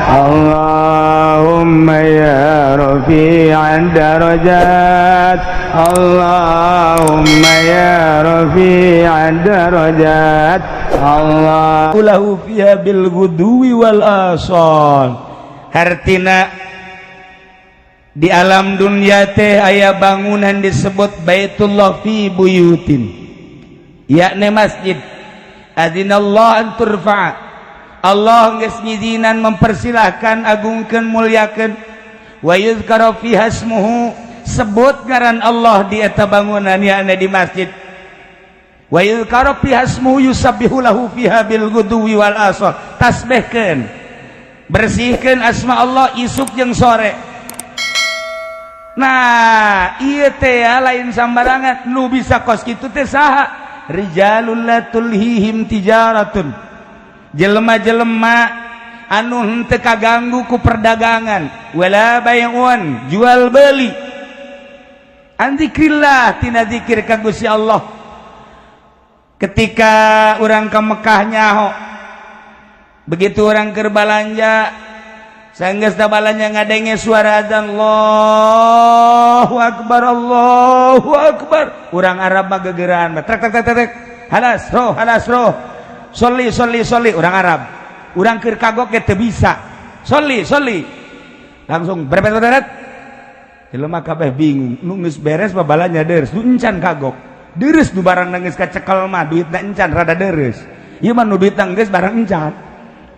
اللهم يا رفيع الدرجات، اللهم يا رفيع الدرجات، الله له فيها بالغدو والآصال. Hartina di alam dunia teh aya bangunan disebut Baitullah fi buyutin, yakni masjid. Adzinallah an turfa'a, Allah geus ngizinan, mempersilahkan, agungkeun, muliakeun. Wa yuzkara fiha ismuhu, sebut ngaran Allah di eta bangunan, yakni di masjid. Wa yuzkara fiha ismuhu yusabbihu lahu fiha bil ghudwi wal asal, tasbihkeun, bersihkeun asma Allah isuk jeung sore. Nah, ieu teh ya, lain sambarangan nu bisa kos kitu teh. Saha? Rijalul la tulhihim tijaratun, jelema-jelema anu henteu kaganggu ku perdagangan, wala bai'un, jual beli, an dzikrillah, tina zikir ka Gusti Allah. Ketika urang ke Mekah nyaho, begitu urang keur balanja, sanggeus da balanja, ngadenge suara azan, Allahu akbar, Allahu akbar. Urang Arab mah gegeraan, trek trek trek trek, halas roh, halas roh, soli soli soli. Urang Arab, urang keur kagok ge teu bisa soli soli, langsung berepet beret. Jelema kabeh bingung, nu geus beres babalanya deres, nu encan kagok deres. Nu barang geus kacekel mah duitna encan rada deres, ieu mah nu duitna geus, barang encan.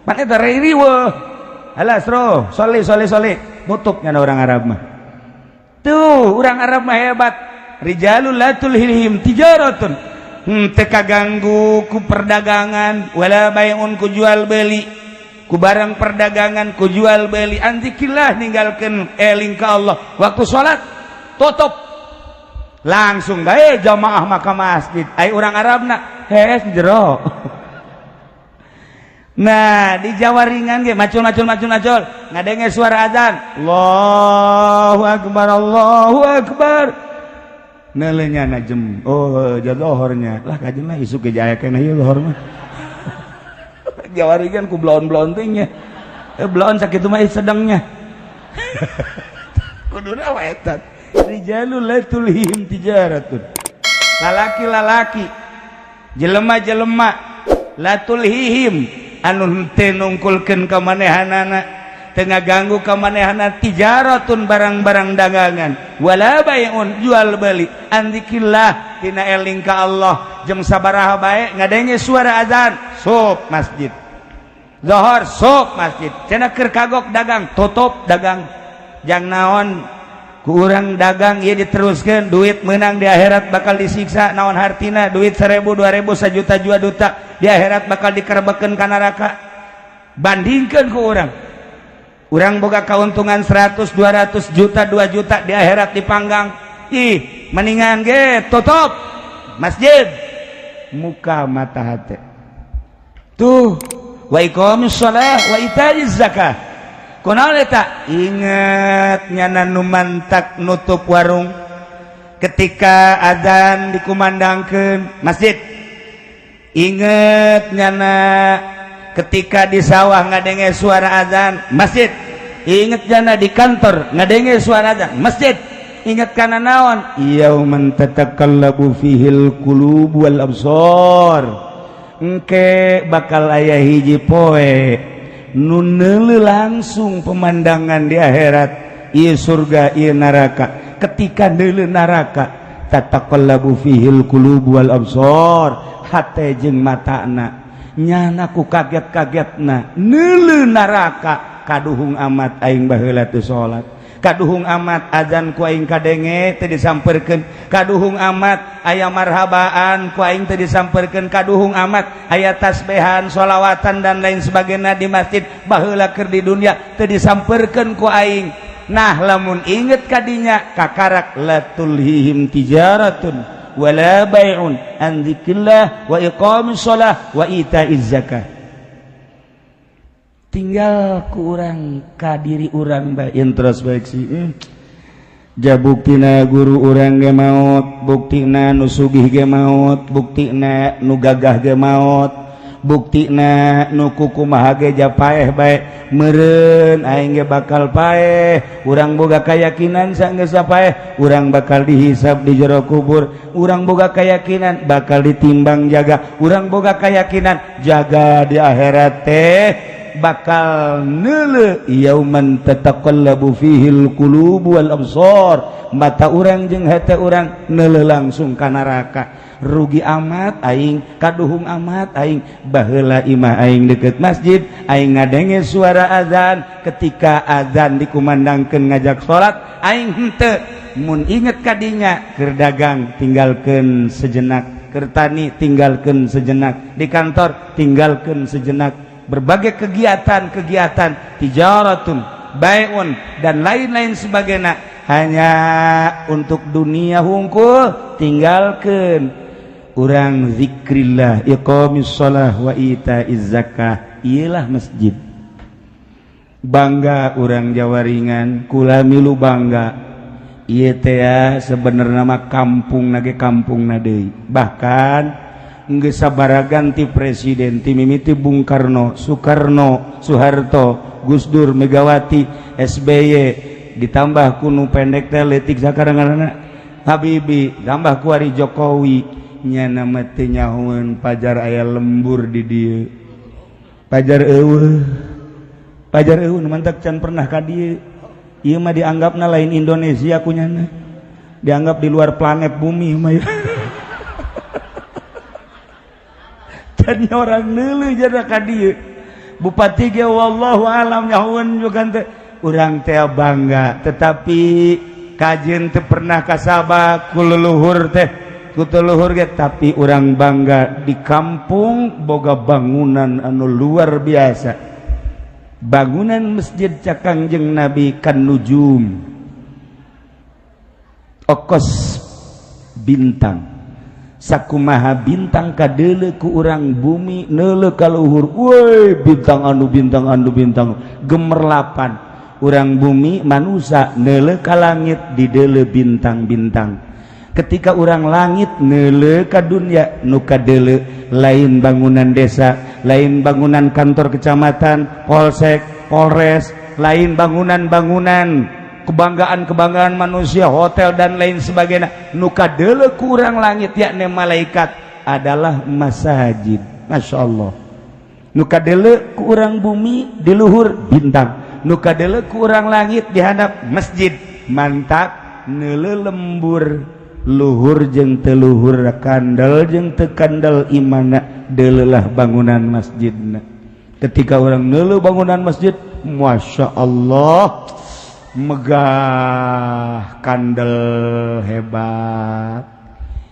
Pan eta riweuh. Alas roh, soli soli soli, nutup nyana orang Arab mah. Tuh, orang Arab mah hebat. Rijalul la tulhihim tijaratun. Teu kaganggu ku perdagangan, wala bai'un, ku jual beli, ku barang perdagangan, ku jual beli, an dzikrillah, ninggalkeun eling ka Allah. Waktu salat tutup, langsung bae jamaah maka masjid. Ai urang Arabna hees di jero. Nah, di Jawa ringan ge, macul macul macul macul, ngadenge suara azan, Allahu akbar, Allahu akbar, neuleunya najem, oh, lohornya lah, kajen lah, isuk ge aya keneh ieu lohor mah. Jawa ringan ku bloon-bloon teh nya, eh, bloon sakitu mah sedangnya kuduna wa eta. Rijalul la tulhihim tijaratun, lalaki-lalaki, jelema-jelema, la tulhihim, anu henteu nungkulkeun ka manehanana, teu ngaganggu ka manehana, tijaratun, barang-barang dagangan, wala bai'un, jual beli, an dzikrillah, tina eling ka Allah. Jam sabaraha bae ngadenge suara azan, sok masjid. Zohor sok masjid. Cenah keur kagok dagang, tutup dagang. Jang naon ku urang dagang ieu diteruskeun, duit menang, di akhirat bakal disiksa. Naon hartina duit 1000, 2000, 1 juta, 2 juta, di akhirat bakal dikerebekeun ka neraka. Bandingkeun ku urang, urang boga keuntungan 100, 200 juta, 2 juta, di akhirat dipanggang. Ih, mendingan ge tutup masjid, muka mata hati tuh. Wa iqamis shalah wa itaiz zakah. Kunaon eta? Inget nyana nu mantak nutup warung ketika azan dikumandangkeun masjid. Inget nyana ketika di sawah ngadenge suara azan masjid. Inget nyana di kantor ngadenge suara azan masjid. Ingat kana naon? Yauman tataqallabu fihil qulub wal absar. Engke bakal aya hiji poe nu neuleu langsung pemandangan di akhirat, ieu surga, ieu neraka. Ketika neuleu neraka, tataqallabu fihil qulub wal absar, hate jeung matana nyana ku kaget-kagetna neuleu neraka. Kaduhung amat aing baheula teu salat, kaduhung amat azan ku aing kadenge teu disamperkeun, kaduhung amat aya marhabaan ku aing teu disamperkeun, kaduhung amat aya tasbihan, sholawatan, dan lain sebagainya di masjid baheula keur di dunia teu disamperkeun ku aing. Nah, lamun inget kadinya, kakarak la tulhihim tijaratun wala bai'un an dzikrillah wa iqamis shalah wa itaiz zakah. Tinggal kurang ka diri urang bae introspeksi. Ja buktina guru urang ge maot, buktina nu sugih ge maot, buktina nu gagah ge maot. Buktina nu kukumaha ge paeh bae meureun aing ge bakal paeh. Urang boga keyakinan sanggeus paeh urang bakal dihisab di jero kubur. Urang boga keyakinan bakal ditimbang jaga. Urang boga keyakinan jaga di akhirat teh bakal neuleuh yauman tataqallabu fihil qulub wal absar. Mata urang jeung hate urang neuleuh langsung ka neraka. Rugi amat aing, kaduhung amat aing. Baheula imah aing deket masjid, aing ngadenge suara azan. Ketika azan dikumandangkeun ngajak salat, aing henteu. Mun inget kadinya, keur dagang tinggalkeun sejenak, keur tani tinggalkeun sejenak, di kantor tinggalkeun sejenak, berbagai kegiatan-kegiatan tijaratun, bai'un, dan lain-lain sebagainya, hanya untuk dunia hungkul tinggalkeun. Urang zikrillah, iqamis shalah, wa itaiz zakah. Iyalah masjid. Bangga urang Jawaringan, kula milu bangga. Ieu teh sebenarnya mah kampung nage kampung deui. Bahkan geus sabaraha ganti presiden, ti mimiti Bung Karno, Soekarno, Soeharto, Gus Dur, Megawati, SBY, ditambah ku nu pendek teh leutik sakarang ngaranna Habibie, tambah kuari Jokowi. Nyana mah teu nyahoeun pajar aya lembur di dieu. Pajar eueuh, pajar eueuh nu mantak can pernah ka dieu. Ieu mah dianggapna lain Indonesia kunyana, dianggap di luar planet bumi mah. Jadi orang neuleuh jada ka dieu. Bupati ge wallahu alam nyahoeun juga teh. Urang teh bangga, tetapi kajeun teu pernah kasabak ku leluhur teh, ku leluhur ge, tapi urang bangga di kampung boga bangunan anu luar biasa. Bangunan masjid cek Kangjeng Nabi kan nujum, okos bintang. Sakumaha bintang kadeuleu ku urang bumi neuleuh ka luhur, woi bintang anu bintang anu bintang gemerlapan. Urang bumi manusia neuleuh ka langit dideuleu bintang-bintang. Ketika urang langit neuleuh ka dunia, nu kadeuleu lain bangunan desa, lain bangunan kantor kecamatan, polsek, polres, lain bangunan-bangunan kebanggaan-kebanggaan manusia, hotel dan lain sebagainya. Nu kadeuleu ku urang langit yakni malaikat adalah masajid. Masya Allah. Nu kadeuleu ku urang bumi di luhur bintang, nu kadeuleu ku urang langit di handap masjid. Mantap neuleuh lembur luhur jeung teu luhur, kandel jeung teu kandel imana, deuleulah bangunan masjidna. Ketika orang neuleuh bangunan masjid, Masya Allah, megah, kandel, hebat.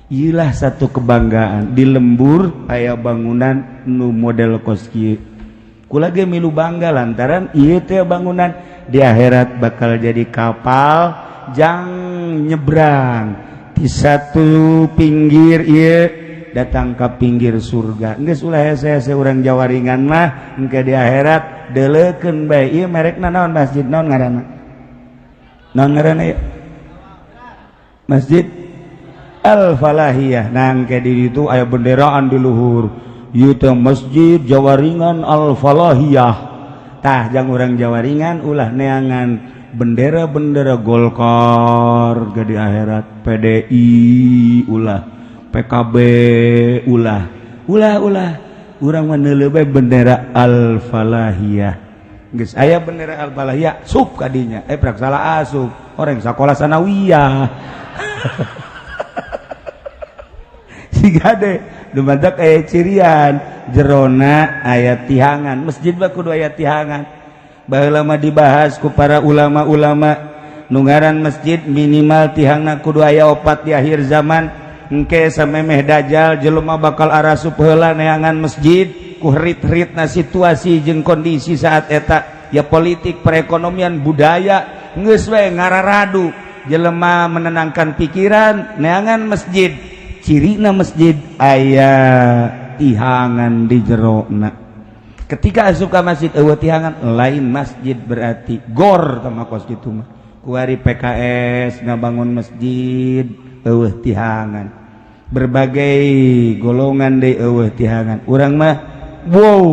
Iyalah satu kebanggaan di lembur aya bangunan nu model kos kieu. Kula ge milu bangga lantaran ieu teh bangunan di akhirat bakal jadi kapal jang nyebrang di satu pinggir ieu datang ke pinggir surga. Geus ulah hese-hese urang Jawaringan mah, engke di akhirat deuleukeun bae. Ieu merekna naon, masjid naon ngaranna? Naon ngaranna ieu? Masjid Al Falahiyah. Nah, engke di ditu aya benderaan di luhur. Ieu teh Masjid Jawaringan Al Falahiyah. Tah, jang urang Jawaringan ulah neangan bendera-bendera Golkar ge di akhirat, PDI ulah, PKB ulah, ulah ulah. Urang mah neuleuh bae bendera Al Falahiyah. Geus aya bendera Al Falahiyah, sup kadinya. Eh, prak salah asup, orang sakola sanawiyah. Siga deh, dumadak aya cirian jerona aya tihangan. Masjid mah kudu aya tihangan. Baheula mah dibahas ku para ulama-ulama, nu ngaran masjid minimal tihangna kudu aya opat di akhir zaman. Engke samemeh dajjal jelema bakal arasup heula neangan masjid ku herit-heritna situasi jeung kondisi saat eta, ya politik, perekonomian, budaya, geus we ngararadu. Jelema menenangkan pikiran neangan masjid. Cirina masjid aya tihangan di jerona. Ketika asup ka masjid eueuh tihangan, lain masjid, berarti gor tama kos kitu mah. Kuari PKS ngabangun masjid eueuh tihangan, berbagai golongan deui eueuh tihangan. Urang mah Wow,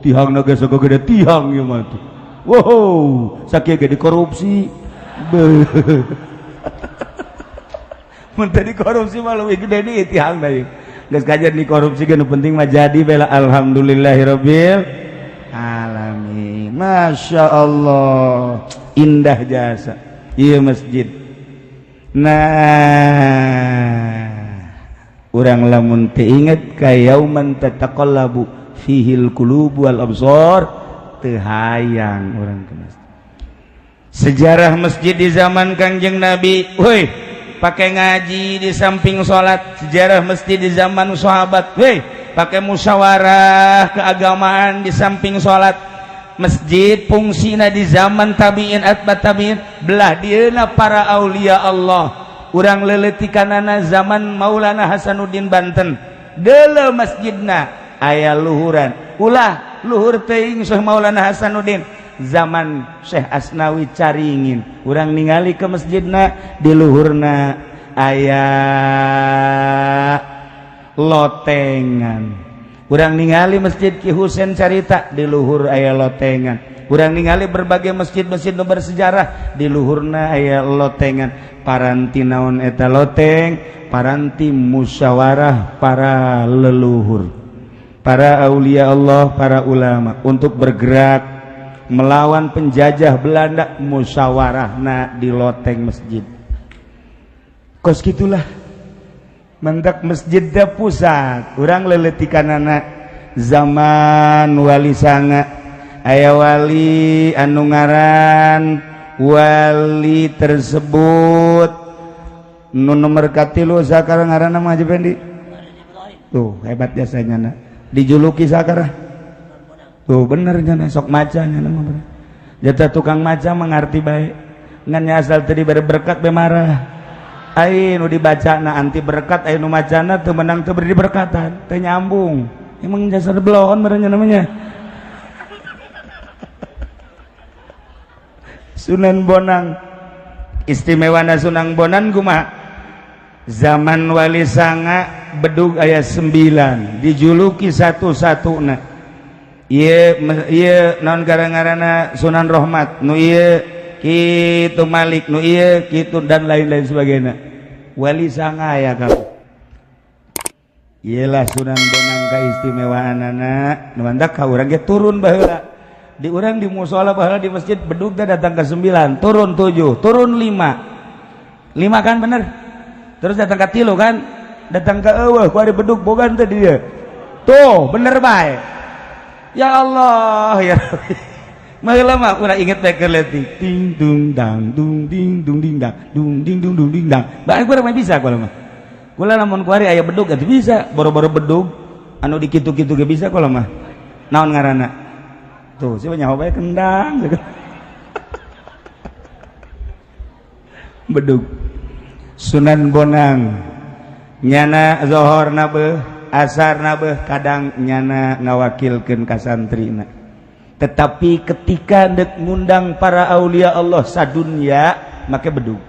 tihang naga gede tihang ieu mah tuh. Wow, sakieu ge dikorupsi. Mun teu dikorupsi mah leuwih gede di tihang da ieu. Geus kajian dikorupsi ge nu penting mah jadi bela alhamdulillahirabbil alamin. Masya Allah, indah jasa ieu masjid. Nah, urang lamun teu inget ka yauman tataqallabu fihil qulubu wal absar, teu hayang urang ke masjid. Sejarah masjid di zaman Kangjeng Nabi, woi, pakai ngaji di samping salat. Sejarah masjid di zaman sahabat, woi, pakai musyawarah keagamaan di samping salat. Masjid fungsina di zaman tabiin, atba tabiin, belah dieuna para aulia Allah. Urang leuletikanana zaman Maulana Hasanuddin Banten, deuleu masjidna aya luhuran, ulah luhur teuing Syekh Maulana Hasanuddin. Zaman Syekh Asnawi Caringin, urang ningali ke masjidna, di luhurna aya lotengan. Urang ningali Masjid Ki Husen carita, di luhur aya lotengan. Urang ningali berbagai masjid-masjid nu bersejarah, di luhurna aya lotengan. Paranti naon eta loteng? Paranti musyawarah para leluhur, para aulia Allah, para ulama untuk bergerak melawan penjajah Belanda, musyawarahna di loteng masjid. Kos gitulah mendak masjid da pusat. Urang leuletikanana zaman Wali Sanga, aya wali anu ngaran wali tersebut nu nomor katilu sakarang, ngaranna mah Haji Pendi tuh, hebat jasanya na dijuluki sakarang tuh, bener nya sok maca nya mah, jatah tukang maca mengerti baik ngan asal tadi berkat be marah. Ai nu dibaca na anti berkat, ai nu macana teu menang, teu beri berkatan, teu nyambung. Emang jasad belon merenya namanya. Sunan Bonang, istimewana Sunan Bonang kumaha? Zaman Wali Sanga bedug aya 9, dijuluki satu-satuna. Ieu ieu naon gara-garana Sunan Rohmat, nu ieu kitu Malik, nu ieu kitu, dan lain-lain sebagainya. Wali Sanga ya kamu. Iyalah Sunan Bonang kaistimewaanana nu mantak ka urang ge turun baheula. Di urang di musola baheula, di masjid, bedug teh datang ke 9, turun 7, turun 5. 5 kan bener? Terus datang ke 3 kan? Datang ke eueuh ku ari bedug bogan teh dia. Tuh, bener bae. Ya Allah, ya Rabbi. Baheula mah urang inget bae keur leutik. Ding dung dang dung ding dung ding dang dung ding dung dung ding dang. Bae urang mah bisa kula mah. Kula lamun kuari aya bedug atuh bisa, boro-boro bedug anu dikitu-kitu ge bisa kula mah. Naon ngaranna? Tuh, siapa nyaho bae kendang. Bedug. Sunan Bonang nyana zohor na beuh, asar na beuh, kadang nyana ngawakilkeun ka santrina. Tetapi ketika dek ngundang para aulia Allah sadunya make bedug.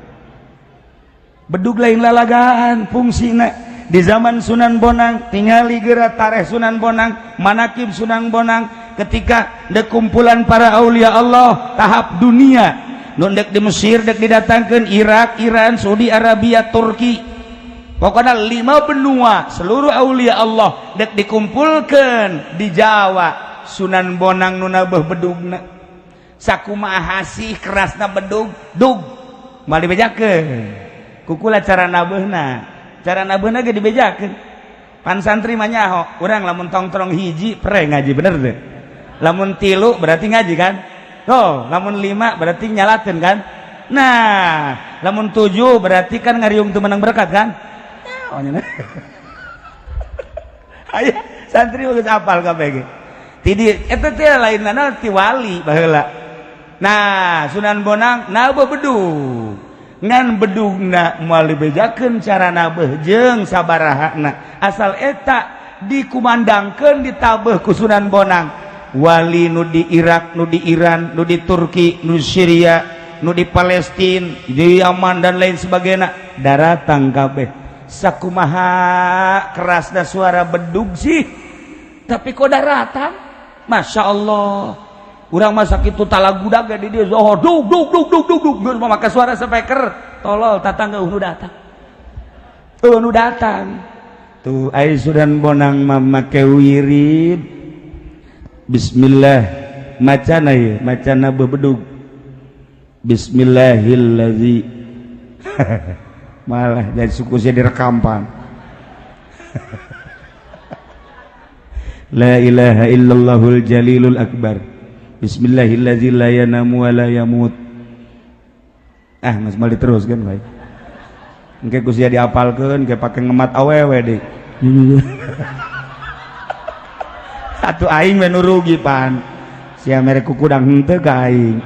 Bedug lain lalagaan fungsina di zaman Sunan Bonang. Tingali geura tareh Sunan Bonang, manakib Sunan Bonang, ketika dek kumpulan para aulia Allah tahap dunia, nu dek di Mesir dek didatangkeun, Irak, Iran, Saudi Arabia, Turki, pokoknya 5 benua, seluruh aulia Allah dek dikumpulkan di Jawa, Sunan Bonang nu nabeuh bedugna. Sakumaha sih kerasna bedug dug moal dibejakeun kukula cara nabeuhna, cara nabeuhna ge dibejakeun. Pan santri mah nyaho urang lamun tongtrong hiji pre ngaji, bener teu? Lamun 3 berarti ngaji kan? Tuh, lamun 5 berarti nyalakeun kan? Nah, lamun 7 berarti kan ngariung teu menang berkat kan? Oh, nya. Aya santri geus apal kabeh ge. Ti eta teh lain ti wali baheula. Nah, Sunan Bonang nabeuh bedug. Ngan bedugna moal dibejakeun cara nabeuh jeung sabarahana. Asal eta dikumandangkeun ditabeuh ku Sunan Bonang. Wali nu di Irak, nu di Iran, nu di Turki, nu Syria, nu di Palestina, di Yaman dan lain sebagainya daratang kabeh. Sakumaha kerasna suara bedug sih Tapi kok daratan? Masya Allah. Urang masa kitu talagudag di dieu zohor dug dug dug dug dug dug geus make suara speaker. Tolol tatangga nu datang. Nu datang. Tuh ai Sunan Bonang mah make wirid. Bismillah macana ieu, macana bebedug. Bismillahillazi. Malah dari suku saya direkampan. La ilaha illallahul jalilul akbar. Bismillahillazi la yanamu wa la yamut. Ah, geus mal diteruskeun bae. Engke ku sia diapalkeun, engke pake ngemat awewe deui. Atuh aing we nu rugi pan. Sia mere kukudang henteu ka aing.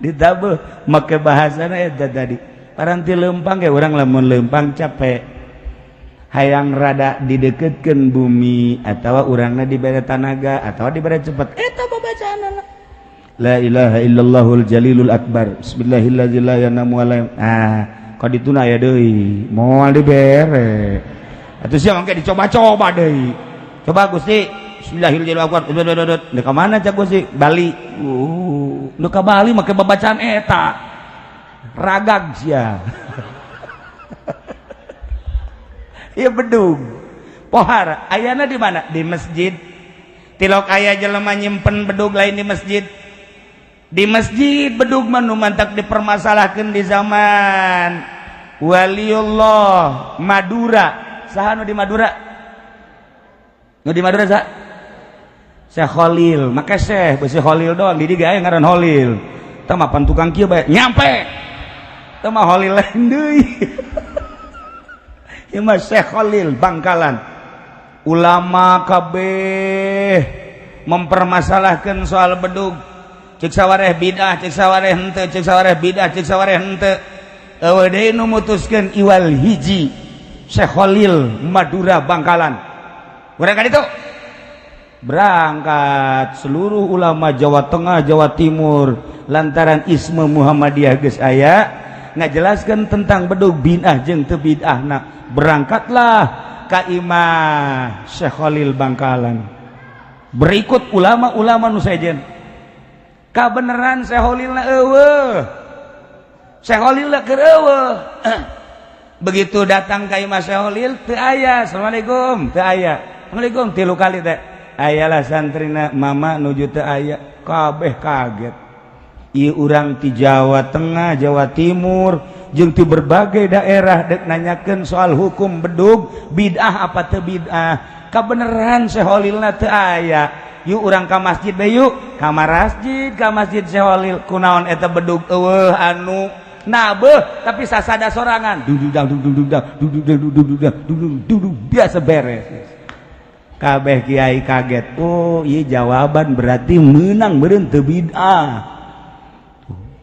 Ditabeuh make bahasana eta tadi. Paranti leumpang ge urang lamun leumpang capek. Hayang rada dideketkeun bumi atawa urangna dibere tanaga atawa dibere cepet. Eta babacaanana. La ilaha illallahul jalilul akbar. Bismillahillazi la yanamu wa la yamut. Ah, ka dituna aya deui. Moal dibere. Atuh sia mangke dicoba-coba deui. Coba Gusti. Bismillahirrahmanirrahim. Ka mana cak Gusti? Bali. Nu ka Bali make babacaan eta. Ragag sia. Ieu bedug. Pohara ayana di mana? Di masjid. Tilok aya jelema nyimpen bedug lain di masjid. Di masjid bedug mah nu mantak dipermasalahkeun di zaman Waliullah Madura. Saha nu di Madura? Nu di Madura saha? Syekh Khalil, maka Syekh besi Khalil doang di dieu aya ngaran Khalil. Tah mah pan tukang kieu bae nyampe. Tah mah Khalil lain deui. Ieu mah Syekh Khalil Bangkalan. Ulama kabeh mempermasalahkan soal bedug. Cek sawareh bidah, cek sawareh henteu, cek sawareh bidah, cek sawareh henteu. Eueuh deui nu mutuskeun iwal hiji Syekh Khalil Madura Bangkalan. Urang ka ditu. Berangkat seluruh ulama Jawa Tengah, Jawa Timur lantaran isme Muhammadiyah geus aya ngajelaskeun tentang bedug bid'ah jeung teu bid'ahna. Berangkatlah ka imah Syekh Khalil Bangkalan. Berikut ulama-ulama nu sejen. Kabeneran Syekh Khalilna eueuh. Syekh Khalilna keur eueuh. Begitu datang ka imah Syekh Khalil teu aya. Assalamualaikum, teu aya. Assalamualaikum tilu kali teh. Ayalah santrina mama nuju teu aya, kabeh kaget. Ieu urang ti Jawa Tengah, Jawa Timur, jeung ti berbagai daerah dek nanyakeun soal hukum bedug, bid'ah apa teu bid'ah. Kabeneran Syekh Khalilna teu aya. Yuk urang ka masjid bae yuk, ka masjid, ka masjid Syekh Khalil. Kunaon eta bedug eueuh anu nabeuh tapi sasada sorangan. Duduk dang duduk dang duduk dang duduk dang duduk duduk biasa beres. Kabeh kiai kaget. Oh, iya jawaban berarti menang meureun teu bid'ah.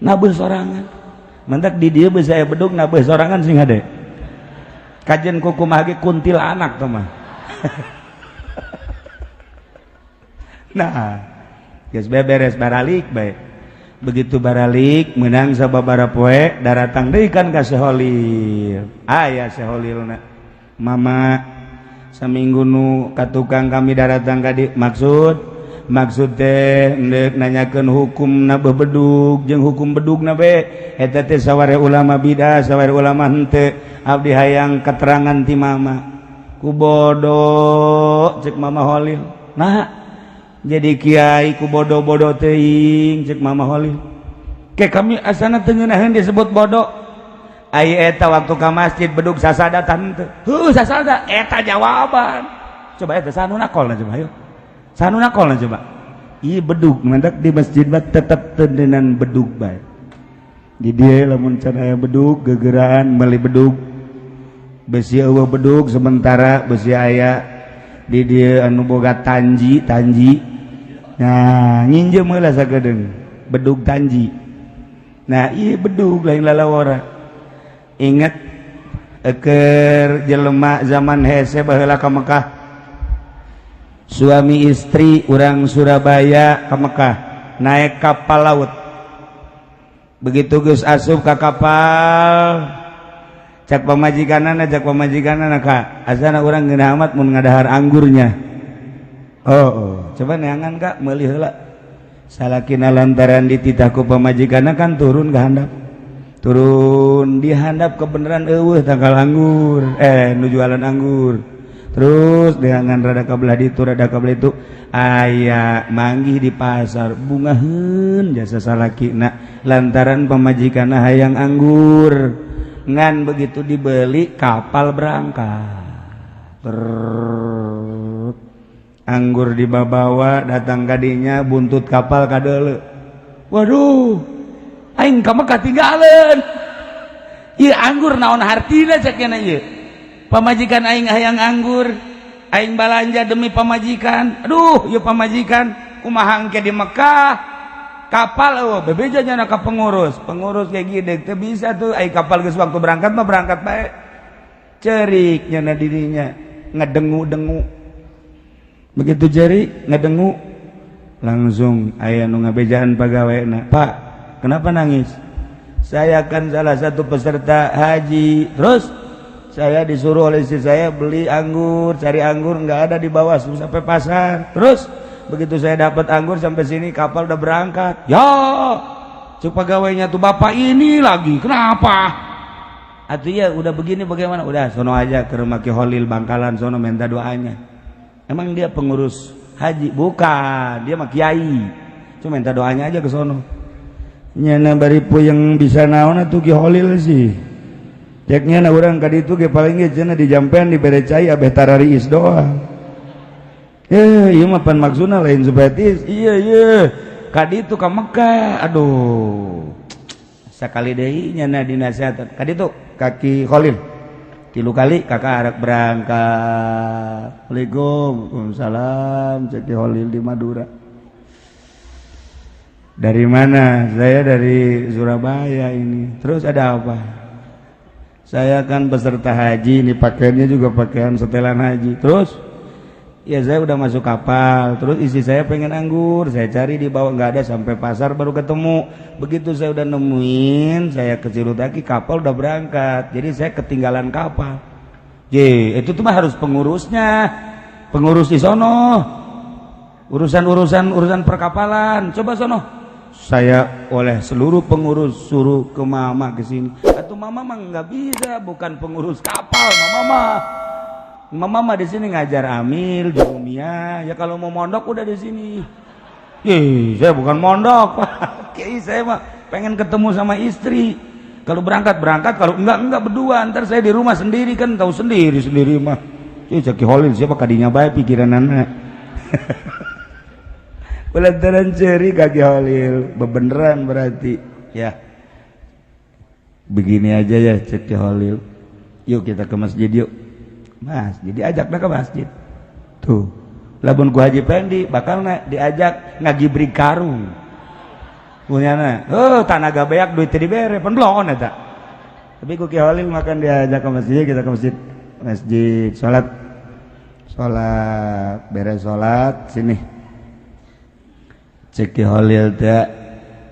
Nabeuh sorangan. Mentak di dieu geus aya bedug nabeuh sorangan sing hade. Kajen kukumaha ge kuntilanak teh mah. Nah, geus beres baralik bae. Begitu baralik menang sababaraha poe daratang deui kan ka Syekh Khalil. Aya Syekh Khalilna. Mama saminggu nu ka tukang kami daratang ka di maksud teh endek nanyakeun hukum na bedug jeung hukum bedugna be eta teh saware ulama bidah saware ulama henteu abdi hayang keterangan ti mama ku bodoh cek mama Khalil. Nah jadi kiai ku bodoh-bodoh teuing cek mama Khalil. Ke kami asana teu ngeunaheun disebut bodoh. Ai eta waktu ka masjid bedug sasada tante. Heuh sasada eta jawaban. Coba eta sanu nakolna coba ayo. Sanu nakolna coba. Ieu bedug mendak di masjid mah tetep teuneunang bedug bae. Di dieu lamun can aya bedug gegeraan meuli bedug. Besi eueuh bedug sementara besi aya di dieu anu boga tanji tanji. Nah, nginjem heula sakedeung bedug tanji. Nah, ieu bedug lain lalawara. Ingat eker jelema zaman hese baheula ka Mekah. Suami istri urang Surabaya ka Mekah naik kapal laut. Begitu geus asup ka kapal, Cak pamajikanana, cak pamajikanana, "Kak, asana urang ngeunah amat mun ngadahar anggurnya." Oh, coba neangan, Kak, meuli heula. Salakina lantaran dititah ku pamajikanna kan turun ke handap. Turun di handap, kebenaran eueuh tangkal anggur, nu jualan anggur. Terus dengan rada kabelah ditu, rada kabelah itu, aya manggih di pasar. Bungaheun jasa salakina lantaran pamajikanna hayang anggur. Ngan begitu dibeli, kapal berangkat. Ter anggur dibawa datang kadinya, buntut kapal kadeuleu. "Waduh, aing ka Mekah tinggalan ieu anggur, naon hartina?" cek nya. "Ieu pamajikan aing hayang anggur, aing balanja demi pamajikan. Aduh, ieu pamajikan kumaha engke di Mekah?" Kapal eueuh, bebeja nya ka pengurus. Pengurus kayak gini teu bisa tuh, ai kapal geus waktu berangkat mah berangkat bae. Cerik nya dirinya, ngedengu-dengu. Begitu cerik ngedengu, langsung aya nu ngabejaan pegawai. "Pak, kenapa nangis?" "Saya kan salah satu peserta haji. Terus saya disuruh oleh istri saya beli anggur, cari anggur nggak ada di bawah sampai pasar. Terus begitu saya dapat anggur, sampai sini kapal udah berangkat." "Ya," cek pegawainya tuh, "bapak ini lagi kenapa?" "Atau ya udah begini bagaimana? Udah sono aja ke rumah Ki Holil Bangkalan sono, minta doanya." "Emang dia pengurus haji?" "Bukan, dia mah kiai, cuma minta doanya aja ke sono." Nyana bari puyeng, bisa naon atuh Ki Holil sih? Ceknya na urang ka ditu ge paling ge cenah dijampean, dibere cai, abeh tarariis doang. Eh, ieu mah pan maksudna lain supaya tiis. Iya iya, ka ditu ka Mekah. Aduh, sakali deui nyana dinasehatan ka ditu ka Ki Khalil tilu kali, "Kakak arek berangkat." "Assalamualaikum." "Waalaikumsalam," cek Ki Khalil di Madura. "Dari mana?" "Saya dari Surabaya ini." "Terus ada apa?" "Saya kan peserta haji, ini pakaiannya juga pakaian setelan haji." "Terus?" "Ya saya udah masuk kapal, terus istri saya pengen anggur, saya cari di bawah nggak ada, sampai pasar baru ketemu. Begitu saya udah nemuin, saya ke lagi, kapal udah berangkat, jadi saya ketinggalan kapal." "J, itu tuh mah harus pengurusnya, pengurus di sono, urusan-urusan urusan perkapalan, coba sono." "Saya oleh seluruh pengurus suruh ke mama ke sini." "Atau mama mah nggak bisa, bukan pengurus kapal mama mah. Mama mah di sini ngajar amil, jurumiyah. Ya kalau mau mondok udah di sini." "Ih, saya bukan mondok, Pak Kiai, saya mah pengen ketemu sama istri. Kalau berangkat berangkat, kalau enggak berdua. Ntar saya di rumah sendiri kan, tahu sendiri sendiri mah." Ih, cek Ki Holil, siapa kadinya bae pikiran anak. Lantaran ceri ka Ki Holil, bebeneran berarti. "Ya. Begini aja ya," cek Ki Holil. "Yuk kita ke masjid yuk." Mas, jadi ajaklah ke masjid. Tuh. Lamun ku Haji Pendi bakal na diajak ngagibrik karung. Punyana, oh tanaga beak, duit dibere, pan bloon eta. Tapi ku Ki Holil makan diajak ke masjid, kita ke masjid. Masjid, salat. Salat, beres salat, sini. Cek Ki Holil teh,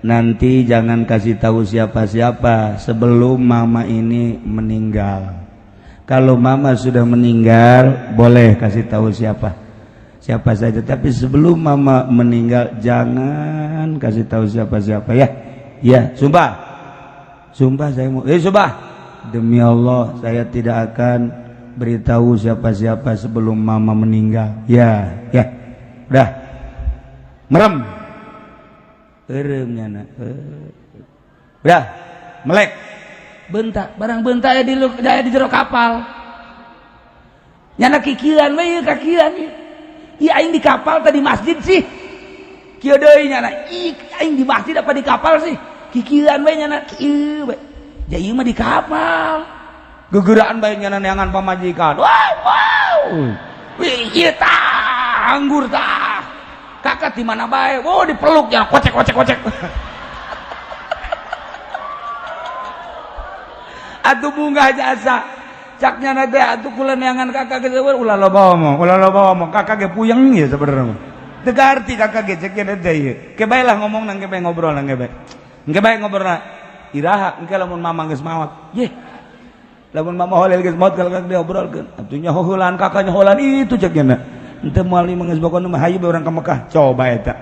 "Nanti jangan kasih tahu siapa-siapa sebelum mama ini meninggal. Kalau mama sudah meninggal, boleh kasih tahu siapa siapa saja, tapi sebelum mama meninggal jangan kasih tahu siapa-siapa ya." "Ya, sumpah." "Sumpah saya mau, eh sumpah. Demi Allah saya tidak akan beritahu siapa-siapa sebelum mama meninggal." "Ya, ya." Udah. Merem. Eureum nyana. Udah, melek. Bentak, barang bentak ya di jero kapal. Nyana kikieuan we ieu, kakieuan ieu. Ieu aing di kapal tadi masjid sih? Kieu deui nyana, ih aing di masjid apa di kapal sih? Kikieuan we nyana, kieu we. Ja ieu mah di kapal. Gegeraan bae nyana neangan pamajikan. Wow, wow. Wih, ieu tah, anggur tah. Kakak di mana bae? Oh, dipeluk ya, kocek kocek kocek. Atuh bunga jasa. Caknya nanti atuh kula neangan kakak ge ulah loba omong, ulah loba omong. Kakak ge puyeng ya sebenarnya. Teu garti kakak ge ceknya teh ieu. Ke bae lah ngomong nang ke bae, ngobrol nang ke bae. Engke bae ngobrol. Iraha engke lamun mamang geus maot. Ye. Lamun Mama Holil geus maot kalau diobrolkeun. Atuh nyaho heulaan kakak nyaho heulaan itu cek nya. Henteu moal mah geus pokona mah hayu bae urang ka Mekah. Coba eta.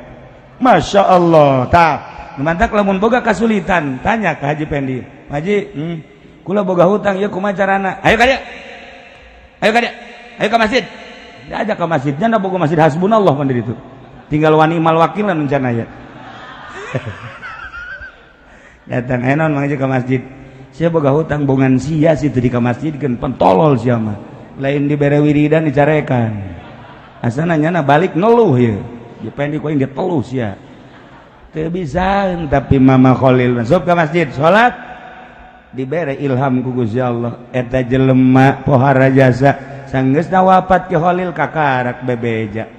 Masya Allah. Tah, mantak lamun boga kasulitan, tanya ke Haji Pendi. Haji, kula boga hutang ieu kumaha carana? Ayo ka dieu. Ayo ka dieu. Ayo ke masjid. Diajak ke masjid. Nya boga masjid hasbunallah pan itu. Tinggal wani mal wakilan rencana ya. Datang enon mangga ke masjid. Sia boga hutang bongan sia situ di ka masjid kan pentolol sia mah. Lain dibere wiridan dicarekan. Asana nyana balik ngeluh ya. Dipendi ku aing diteluh sia. Teu bisa tapi Mama Khalil masuk ke masjid salat dibere ilham ku Gusti Allah eta jelema pohara jasa sanggeusna wafat Ki Khalil kakarak bebeja.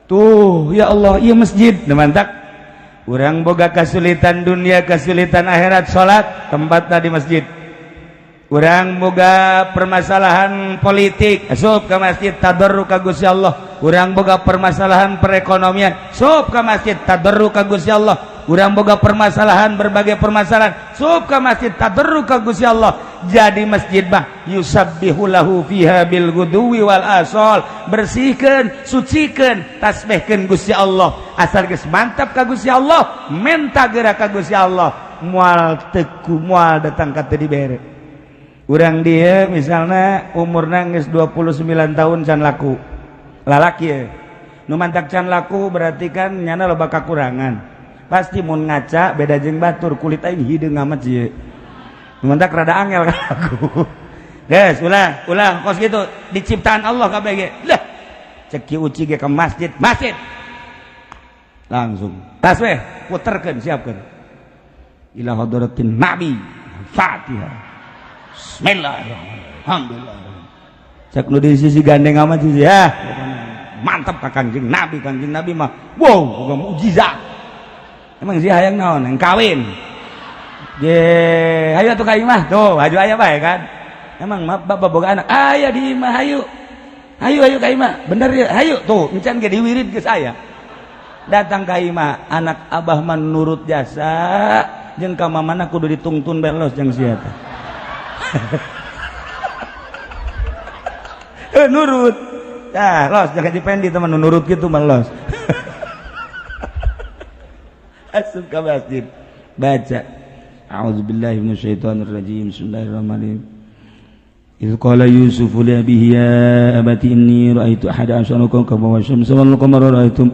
Tuh ya Allah ieu masjid nu mantak urang boga kesulitan dunia kesulitan akhirat salat tempat di masjid. Urang boga permasalahan politik asup ke masjid tadarru ka Gusti Allah. Urang boga permasalahan perekonomian asup ke masjid tadarru ka Gusti Allah. Urang boga permasalahan berbagai permasalahan asup ke masjid tadarru ka Gusti Allah. Jadi masjid mah yusabbihu lahu fiha bil guduwi wal asal, bersihkeun sucikeun tasbihkeun Gusti Allah. Asal geus mantap ka Gusti Allah, menta geura ka Gusti Allah, moal teku moal datang ka teu dibere. Urang dia misalnya umurna geus 29 tahun can laku. Lalaki ya. Nu mantak can laku berarti kan nyana loba kakurangan. Pasti mun ngaca beda jeung batur, kulit aing hideung amat sih. Nu mantak rada angel ka aku. Guys, ulah, ulah kos gitu diciptaan Allah kabeh ge. Lah, cek Ki Uci ge ke masjid, masjid. Langsung. Tas weh, puterkeun, siapkeun. Ila hadratin Nabi. Fatihah. Bismillahirrahmanirrahim. Alhamdulillah. Cek nu di sisi gandeng amat sih ya. Mantap ka Kangjeng Nabi, Kangjeng Nabi mah. Wow, boga mukjizat. Emang sih hayang naon? Yang kawin. Je, hayu atuh ka imah. Tuh, haju aya bae kan. Emang bapak boga anak. Aya di imah hayu. Hayu hayu ka imah. Bener ya, hayu tuh, encan ge diwirid geus aya. Datang ka imah, anak abah mah nurut jasa, jeung ka mamana kudu ditungtun belos jeung sia teh. Nurut. Nah, los jangan dipendi teman nurut gitu mah los. Asup ke masjid. Baca. A'udzubillahi minasyaitonirrajim. Bismillahirrahmanirrahim. Idz qala Yusuf li abihi ya abati inni ra'aitu ahada asyara kawkaban wasyamsa wal qamara ra'aitum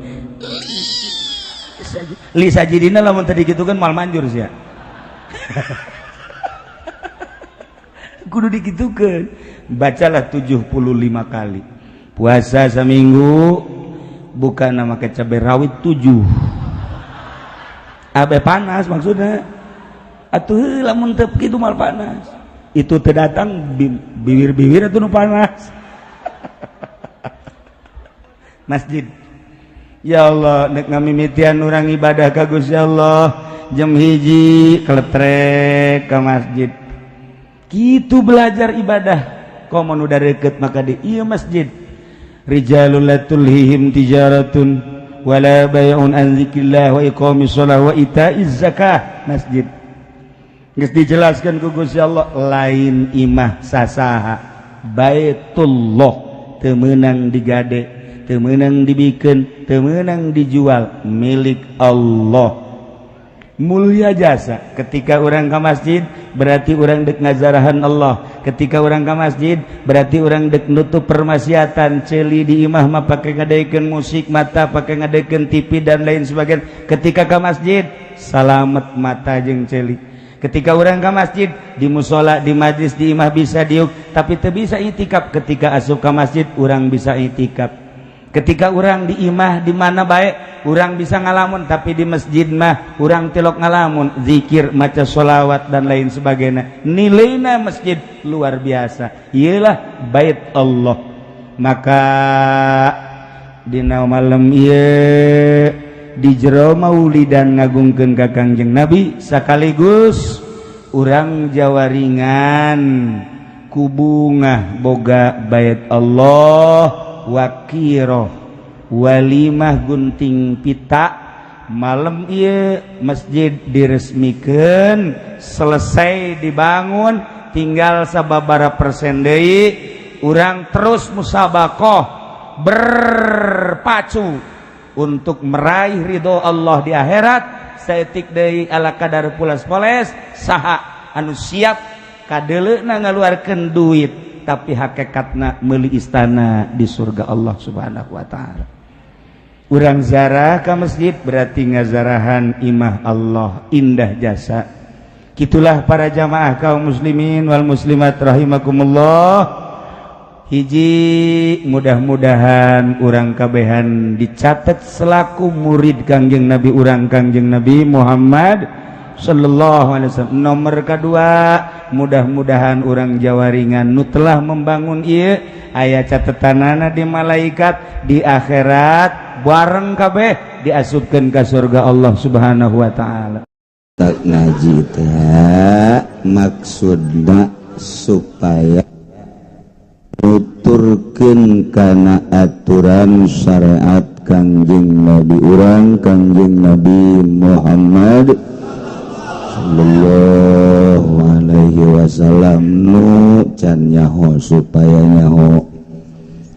li sajidina lamun tadi kitu kan mal manjur sia. Kudu dikitukeun. Bacalah 75 kali. Puasa seminggu bukan nama cabai rawit 7. Abe panas maksudnya. Atuh lamun teu kitu mal panas. Itu teu datang bibir-bibir atuh nu panas. Masjid. Ya Allah, nek ngamimitian urang ibadah ka Gusti Allah jam 1 keletrek ke masjid. Gitu belajar ibadah. Komo nu deket maka di ieu masjid. Rijalul la tulhihim tijaratun wala bay'un an dzikrillah wa iqamis shalah wa ita'iz zakah. Masjid. Geus dijelaskan ku Gusti Allah lain imah sasaha. Baitullah teu meunang digade, teu meunang dibikeun, teu meunang dijual, milik Allah. Mulia jasa ketika orang ke masjid berarti orang dek ngazarahan Allah. Ketika orang ke masjid berarti orang dek nutup permaksiatan. Celi di imah mah pakai ngadekeun musik, mata pakai ngadekeun TV dan lain sebagainya. Ketika ke masjid salamet mata jeung celi. Ketika orang ke masjid di musola, di majlis, di imah bisa diuk tapi teu bisa itikaf. Ketika asup ke masjid orang bisa itikaf. Ketika orang di imah di mana baik orang bisa ngalamun, tapi di masjid mah orang tilok ngalamun, zikir, maca sholawat dan lain sebagainya. Nilainya masjid luar biasa. Iyalah bait Allah. Maka dina malam ieu di jero maulidan ngagungkeun ka Kangjeng Nabi sekaligus urang Jawa ringan kubungah boga bait Allah wakiroh walimah gunting pita malam ieu masjid diresmikan selesai dibangun. Tinggal sababara persen deui, urang terus musabakoh, berpacu untuk meraih ridho Allah di akhirat. Saeutik deui, ala kadar pulas poles. Saha anu siap kadeleuna ngaluarkeun duit, tapi hakikatna meuli istana di surga Allah Subhanahu wa Ta'ala? Urang zarah ke masjid berarti ngazarahan imah Allah. Indah jasa gitulah. Para jamaah kaum muslimin wal muslimat rahimakumullah, hiji, mudah-mudahan urang kabehan dicatat selaku murid Kangjeng Nabi urang, Kangjeng Nabi Muhammad Sallallahu Alaihi Wasallam. Nomor kedua, mudah-mudahan urang Jawaringan nu telah membangun ieu aya catetanana di malaikat, di akhirat bareng kabeh diasupkeun ka surga Allah Subhanahu wa Ta'ala. Tak ngaji teh maksudna supaya nuturkeun kana aturan syariat Kangjeng Nabi urang, Kangjeng Nabi Muhammad Sallallahu Alaihi Wasallam. Nu can nyaho supaya nyaho,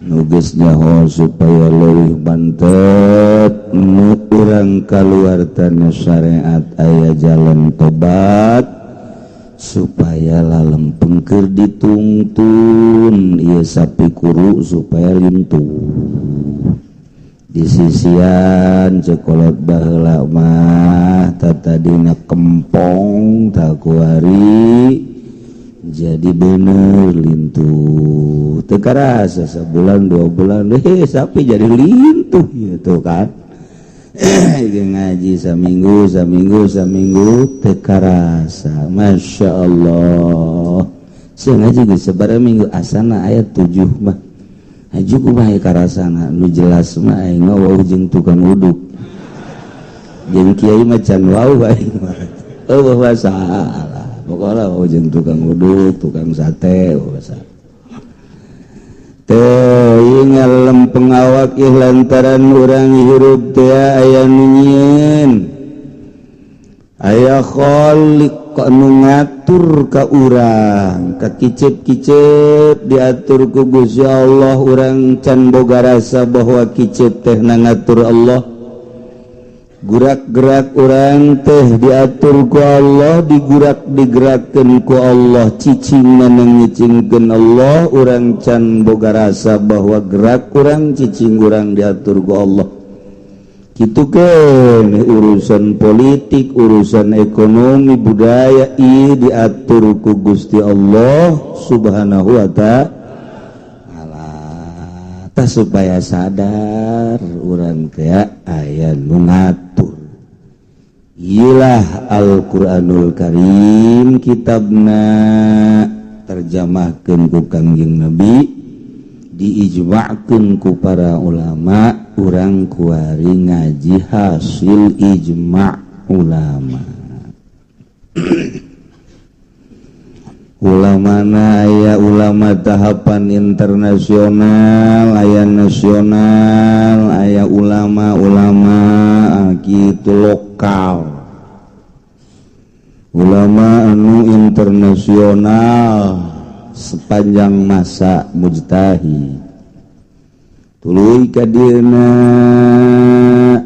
nu geus nyaho supaya leuwih bantet, nu urang kaluar tina syariat aya jalan tobat supaya lalempeng keur ditungtun ieu sapi kuru supaya lintuh di sisian. Cek kolot baheula mah, tadina kempong tah kuari jadi bener lintuh. Teu karasa sebulan 2 bulan deh sapi jadi lintuh gitu kan. Ngaji saminggu saminggu saminggu teu karasa, Masya Allah. Sia ngaji geus sabaraha minggu? Asana aya 7 mah. Haju kumaha karasana? Nu jelas mah aing mah wau jeung tukang uduk, jeung kiai mah can wau aing mah. Euweuh masalah, pokokna wau jeung tukang uduk, tukang sate, euweuh masalah. Teuing lempeng awak ih lantaran urang hirup teh aya nu nyieun, aya khaliq nu ngatur ka urang, ka kicep-kicep diatur ku Gusti Allah. Urang can boga rasa bahwa kicep teh na ngatur Allah, gerak-gerak urang teh diatur ku Allah, digurak digerakkan ku Allah, cicing ngicingkeun Allah. Urang can boga rasa bahwa gerak urang, cicing urang diatur ku Allah. Gitu kan urusan politik, urusan ekonomi, budaya i diatur ku Gusti Allah Subhanahu wa Ta'ala. Supaya sadar urang teh aya nu ngatur. Iyalah Al-Qur'anul Karim, kitabna terjemahkeun ku Kangjeng Nabi, diijma'keun ku para ulama. Urang kuari ngaji hasil ijma' ulama. Ulamana aya ulama tahapan internasional, aya nasional, aya ulama-ulama gitu lokal. Ulama anu internasional sepanjang masa mujtahid, tuluy kadieuna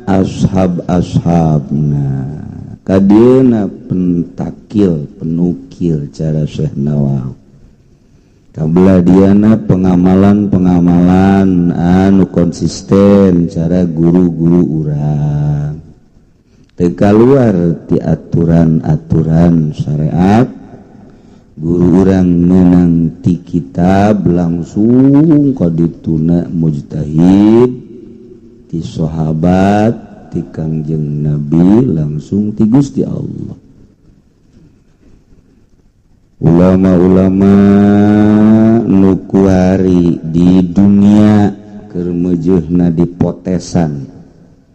ashab ashabna, kadieuna pentakil penukil cara Syekh Nawawi, kabelah diana pengamalan-pengamalan anu konsisten cara guru-guru urang, teu kaluar ti aturan-aturan syariat guru urang, menang ti kitab langsung kadituna mujtahid, ti sahabat, ti Kangjeng Nabi, langsung ti Gusti Allah. Ulama-ulama nu kuari di dunia keur meujeuhna dipotesan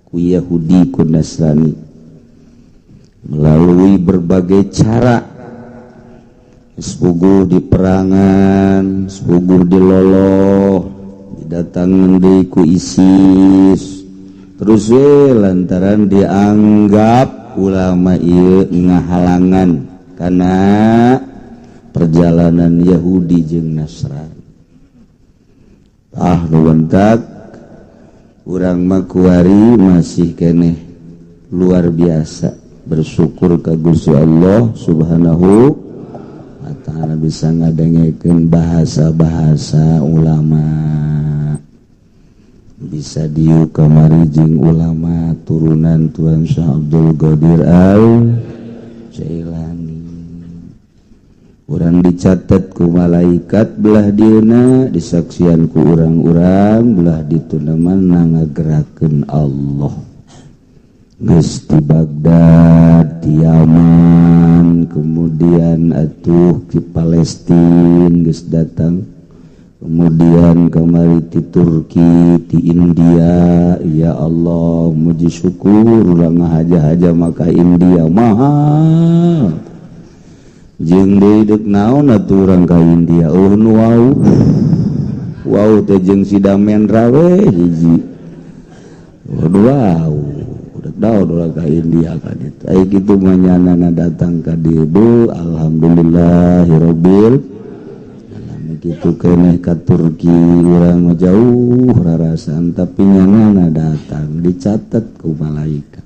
ku Yahudi, ku Nasrani melalui berbagai cara, sepuguh di perangan, sepuguh di loloh, didatangan deui ku ISIS terus we, lantaran dianggap ulama ieu ngahalangan karena Perjalanan Yahudi jeung Nasrani. Ah, nu bentak urang mah kuari masih keneh luar biasa bersyukur ka Gusti Allah Subhanahu wa Ta'ala, bisa ngadengekeun bahasa-bahasa ulama, bisa diuk kamari jeung ulama turunan Tuan Syekh Abdul Qadir Al Jailani. Urang dicatat ku malaikat belah dieuna, disaksian ku urang-urang belah dituna mah ngagerakeun Allah. Geus di Baghdad, di Yaman, kemudian atuh di Palestina geus datang, kemudian kembali di Turki, di India. Ya Allah, muji syukur urang haja-haja maka India mahal jeung deui deuk naon atuh urang ka India. Oh, nu wau wau teh jeung si Damendra we hiji. Waduh, wow, dek daun urang ka India ka ditu. Ai kitu mah nyanana datang ka dieu. Alhamdulillahirabbil alamin. Kitu keneh ka Turki, urang mah jauh rarasan, tapi nyanana datang, dicatat ku malaikat.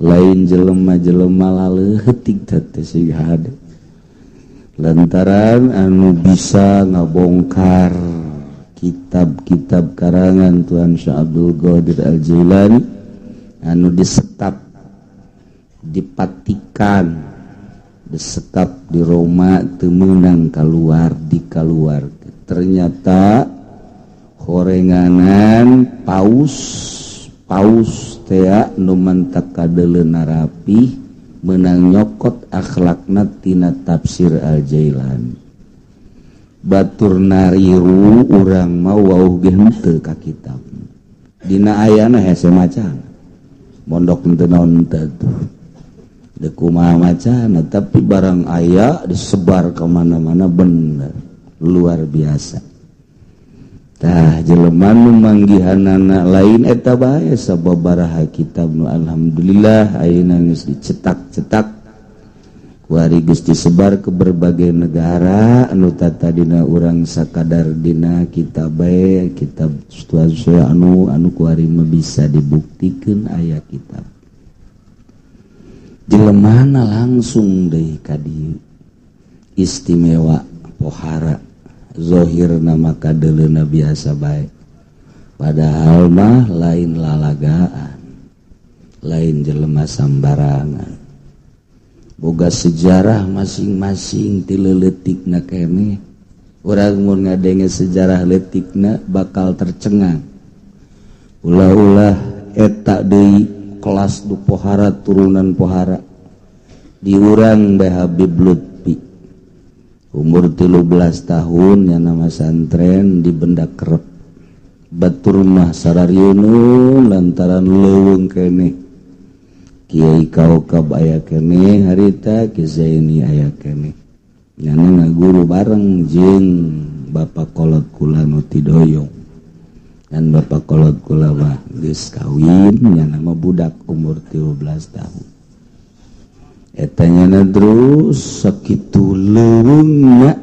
Lain jelema-jelema laleutik teh sing hade, lantaran anu bisa ngabongkar kitab-kitab karangan Tuan Syekh Abdul Qadir Al-Jailani anu disekap di Vatikan, disekap di Roma, teu meunang keluar, dikaluar. Ternyata horenganan paus paus tea nu mantak kadeuleuna rapi, menang nyokot akhlakna tina tafsir Al-Jailani. Batur nariru, urang mau wauh ge henteu ka kitab. Dina ayana hese macan mondok henteu naon teu tuh deuk kumaha macana, tapi barang aya disebar ke mana-mana, bener luar biasa. Tah, jelema nu manggihanana lain eta bae, sababaraha kitab nu alhamdulillah ayeuna geus dicetak-cetak, kuari geus disebar ke berbagai negara, anu tatadina urang sakadar dina kitab bae, kitab anu anu kuari mah bisa dibuktikeun aya kitab. Jelemana langsung deui ka dieu, istimewa, pohara. Zohir nama kadeleuna biasa bae, padahal mah lain lalagaan, lain jelema sambarangan, boga sejarah masing-masing ti leutikna keneh. Urang mun ngadenge sejarah leutikna bakal tercengang. Ulah-ulah eta deui kelas du pohara, turunan pohara. Diurang bae Habib Lutfi umur 13 tahun yang nama santren di Benda Kerep. Batur mah sarariunun lantaran leuweung keneh. Kiai Kaukab aya keneh harita, Ki Zaini aya keneh, nyana ngaguru bareng jeung Bapak kolot kula nu tidoyong. Dan Bapak kolot kula mah geus kawin, nyana mah budak umur 13 tahun. Eta nyana terus sakitu leuweungna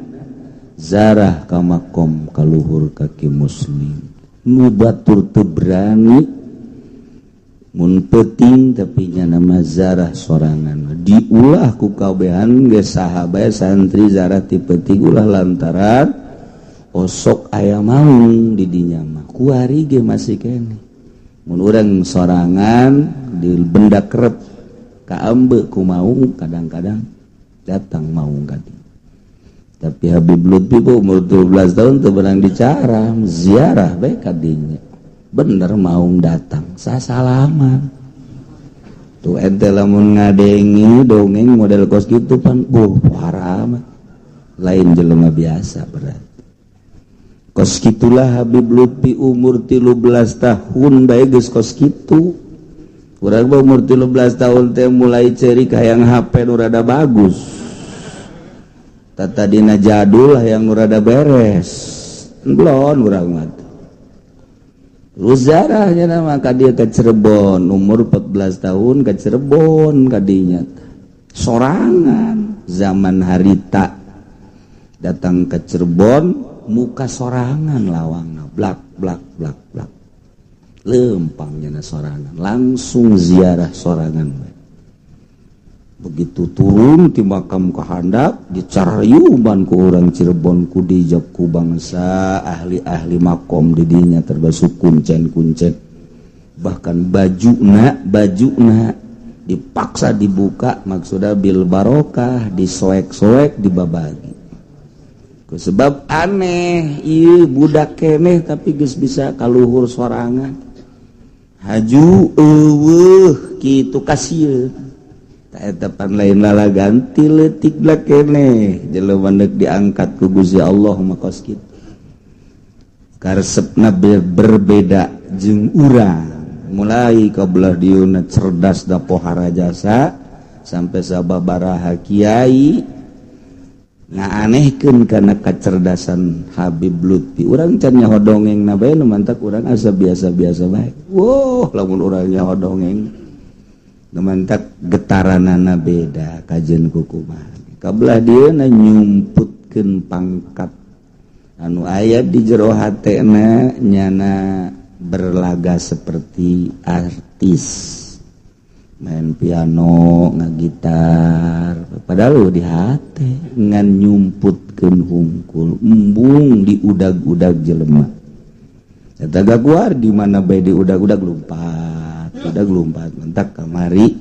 zarah ka makom kaluhur kaki muslim nu batur teu berani mun peuting, tapi nyana mah zarah sorangan diulah ku kabehan geus saha bae santri zarah ti peuting ulah, lantaran osok aya maung di dinya mah. Kuari ge masih keneh mun urang sorangan di Benda Kerep kaambe ku maung, kadang-kadang datang maung ka dieu. Tapi Habib Lutfi bu umur 12 tahun teu beunang dicara, ziarah bae ka dinya, bener maung datang, sasalaman. Tuh, ente lamun ngadengi dongeng model kos gitu pan, buh, haram, lain jelema biasa berarti. Kos gitulah Habib Lutfi umur 13 tahun bae geus kos kitu. Urang mah umur 13 tahun teh mulai ceri hayang HP nu rada bagus. Tadina jadul, hayang nu rada beres. Belon urang mah. Terus zarahnya nama ka dia ke Cirebon, umur 14 tahun ke Cirebon kadinya. Sorangan zaman harita. Datang ke Cirebon, muka sorangan lawangna, blak blak blak blak, lempangnya sorangan, langsung ziarah sorangan. Begitu turun di makam ke handap, dicarayuban ku orang Cirebon, ku dijab ku bangsa ahli-ahli makom didinya, termasuk kuncen-kuncen. Bahkan bajuna bajuna dipaksa dibuka, maksudnya bil barokah, disoek-soek, dibabagi. Sebab aneh, iya budak keneh tapi geus bisa kaluhur sorangan, haju eueuh kitu, kasieun. Eta pan lain lala ganti leutik lah keneh jelema deuk diangkat ku Gusti Allah mah kos kitu, karesepna berbeda jeung urang. Mulai kabelah dieuna cerdas da pohara jasa sampai sababaraha kiai ngaanehkeun kana kecerdasan Habib Lutfi. Urang can nyaho dongeng na bae, nu mantak urang asa biasa-biasa bae. Wow, lamun urang nyaho dongeng nu mantak getaranana beda kajen kukumaha. Kabelah dieuna nyumputkeun pangkat anu aya di jero hatena, nyana berlaga seperti artis, main piano, ngagitar, padahal di hati ngan nyumputkeun hungkul, embung di udag-udag jelema. Eta gaguar di mana bae di udag-udag, lumpat udag lumpat. Mentak kamari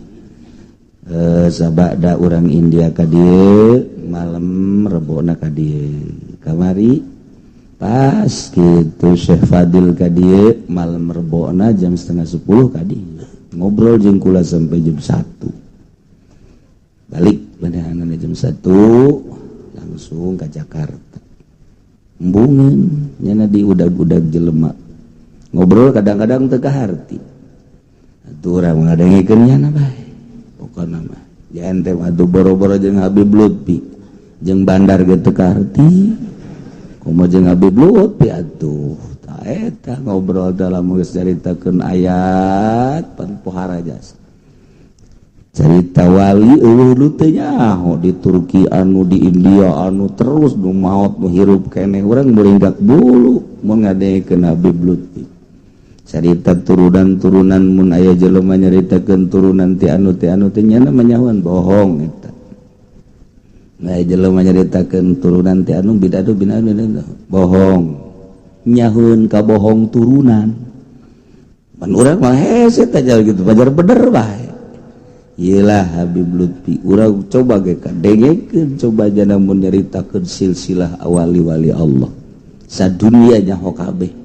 sabada urang India ka dieu, malam Rebona ka dieu. Kamari pas gitu Syekh Fadil ka dieu, malam Rebona jam 9.30 ka dieu, ngobrol jeung kula sampai jam 1. Balik beneran jam 1 langsung ke Jakarta. Embungan nyana di udag-udag jelema, ngobrol kadang-kadang teu kaharti. Atuh urang ngadengekeun nyana bae. Pokona mah ya ente mah atuh boro-boro jeung Habib Lutfi, jeung bandar ge teu kaharti, komo jeung Habib Lutfi atuh. Tah eta ngobrol dalam geus caritakeun ayat pan pohara jasa, cerita wali eueuh nu teu nyaho di Turki, anu di India, anu terus nu maot, nu hirup keneh. Urang meringkak bulu mun ngadengekeun Habib Lutfi carita turunan-turunan. Mun aya jelema nyaritakeun turunan ti anu ti anu teh, nyana manyahoan bohong eta. Nah, jelema nyaritakeun turunan ti anu bidadu binadu, bohong, nyahun ka bohong turunan. Pan urang mah hese teh gitu, pajar bener bae. Iyalah Habib Lutfi, urang coba ge kadengekeun, coba jana mun nyaritakeun silsilah awali-wali Allah sadunia nyaho kabeh,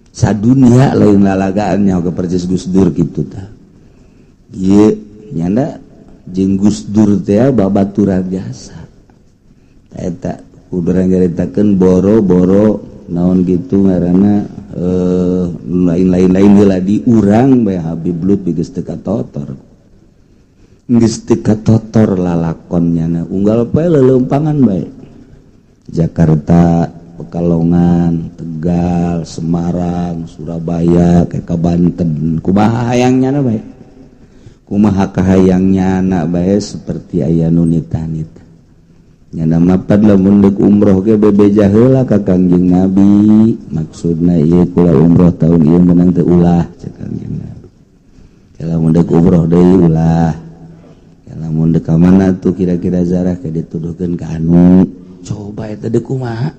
sadunia, lain lalagaan, nyaho ke percis Gus Dur kitu tah. Ieu nyanda jeung Gus Dur teh babaturan jasa. Eta kudu urang nyaritakeun boro-boro naon gitu ngaranna, lain-lain lain heula di urang bae. Habib Lutfi geus teu katotor, geus teu katotor lalakonnya. Unggal poe leuleumpangan bae, Jakarta, Pekalongan, Tegal, Semarang, Surabaya, kayak ke Banten. Kumaha hayangnya na bae, kumaha kahayangnya na bae, seperti aya nu nita-nita. Nyana mapan lamun deuk umroh ge bebeja heula ka Kangjeng Nabi, maksudna ieu kula umroh tahun ieu menang teu? Ulah, cek Kangjeng Nabi. Lamun deuk umroh deui, ulah. Lamun deuk ka mana tuh kira-kira zarah ke dituduhkeun ka anu. Coba eta deuk kumaha?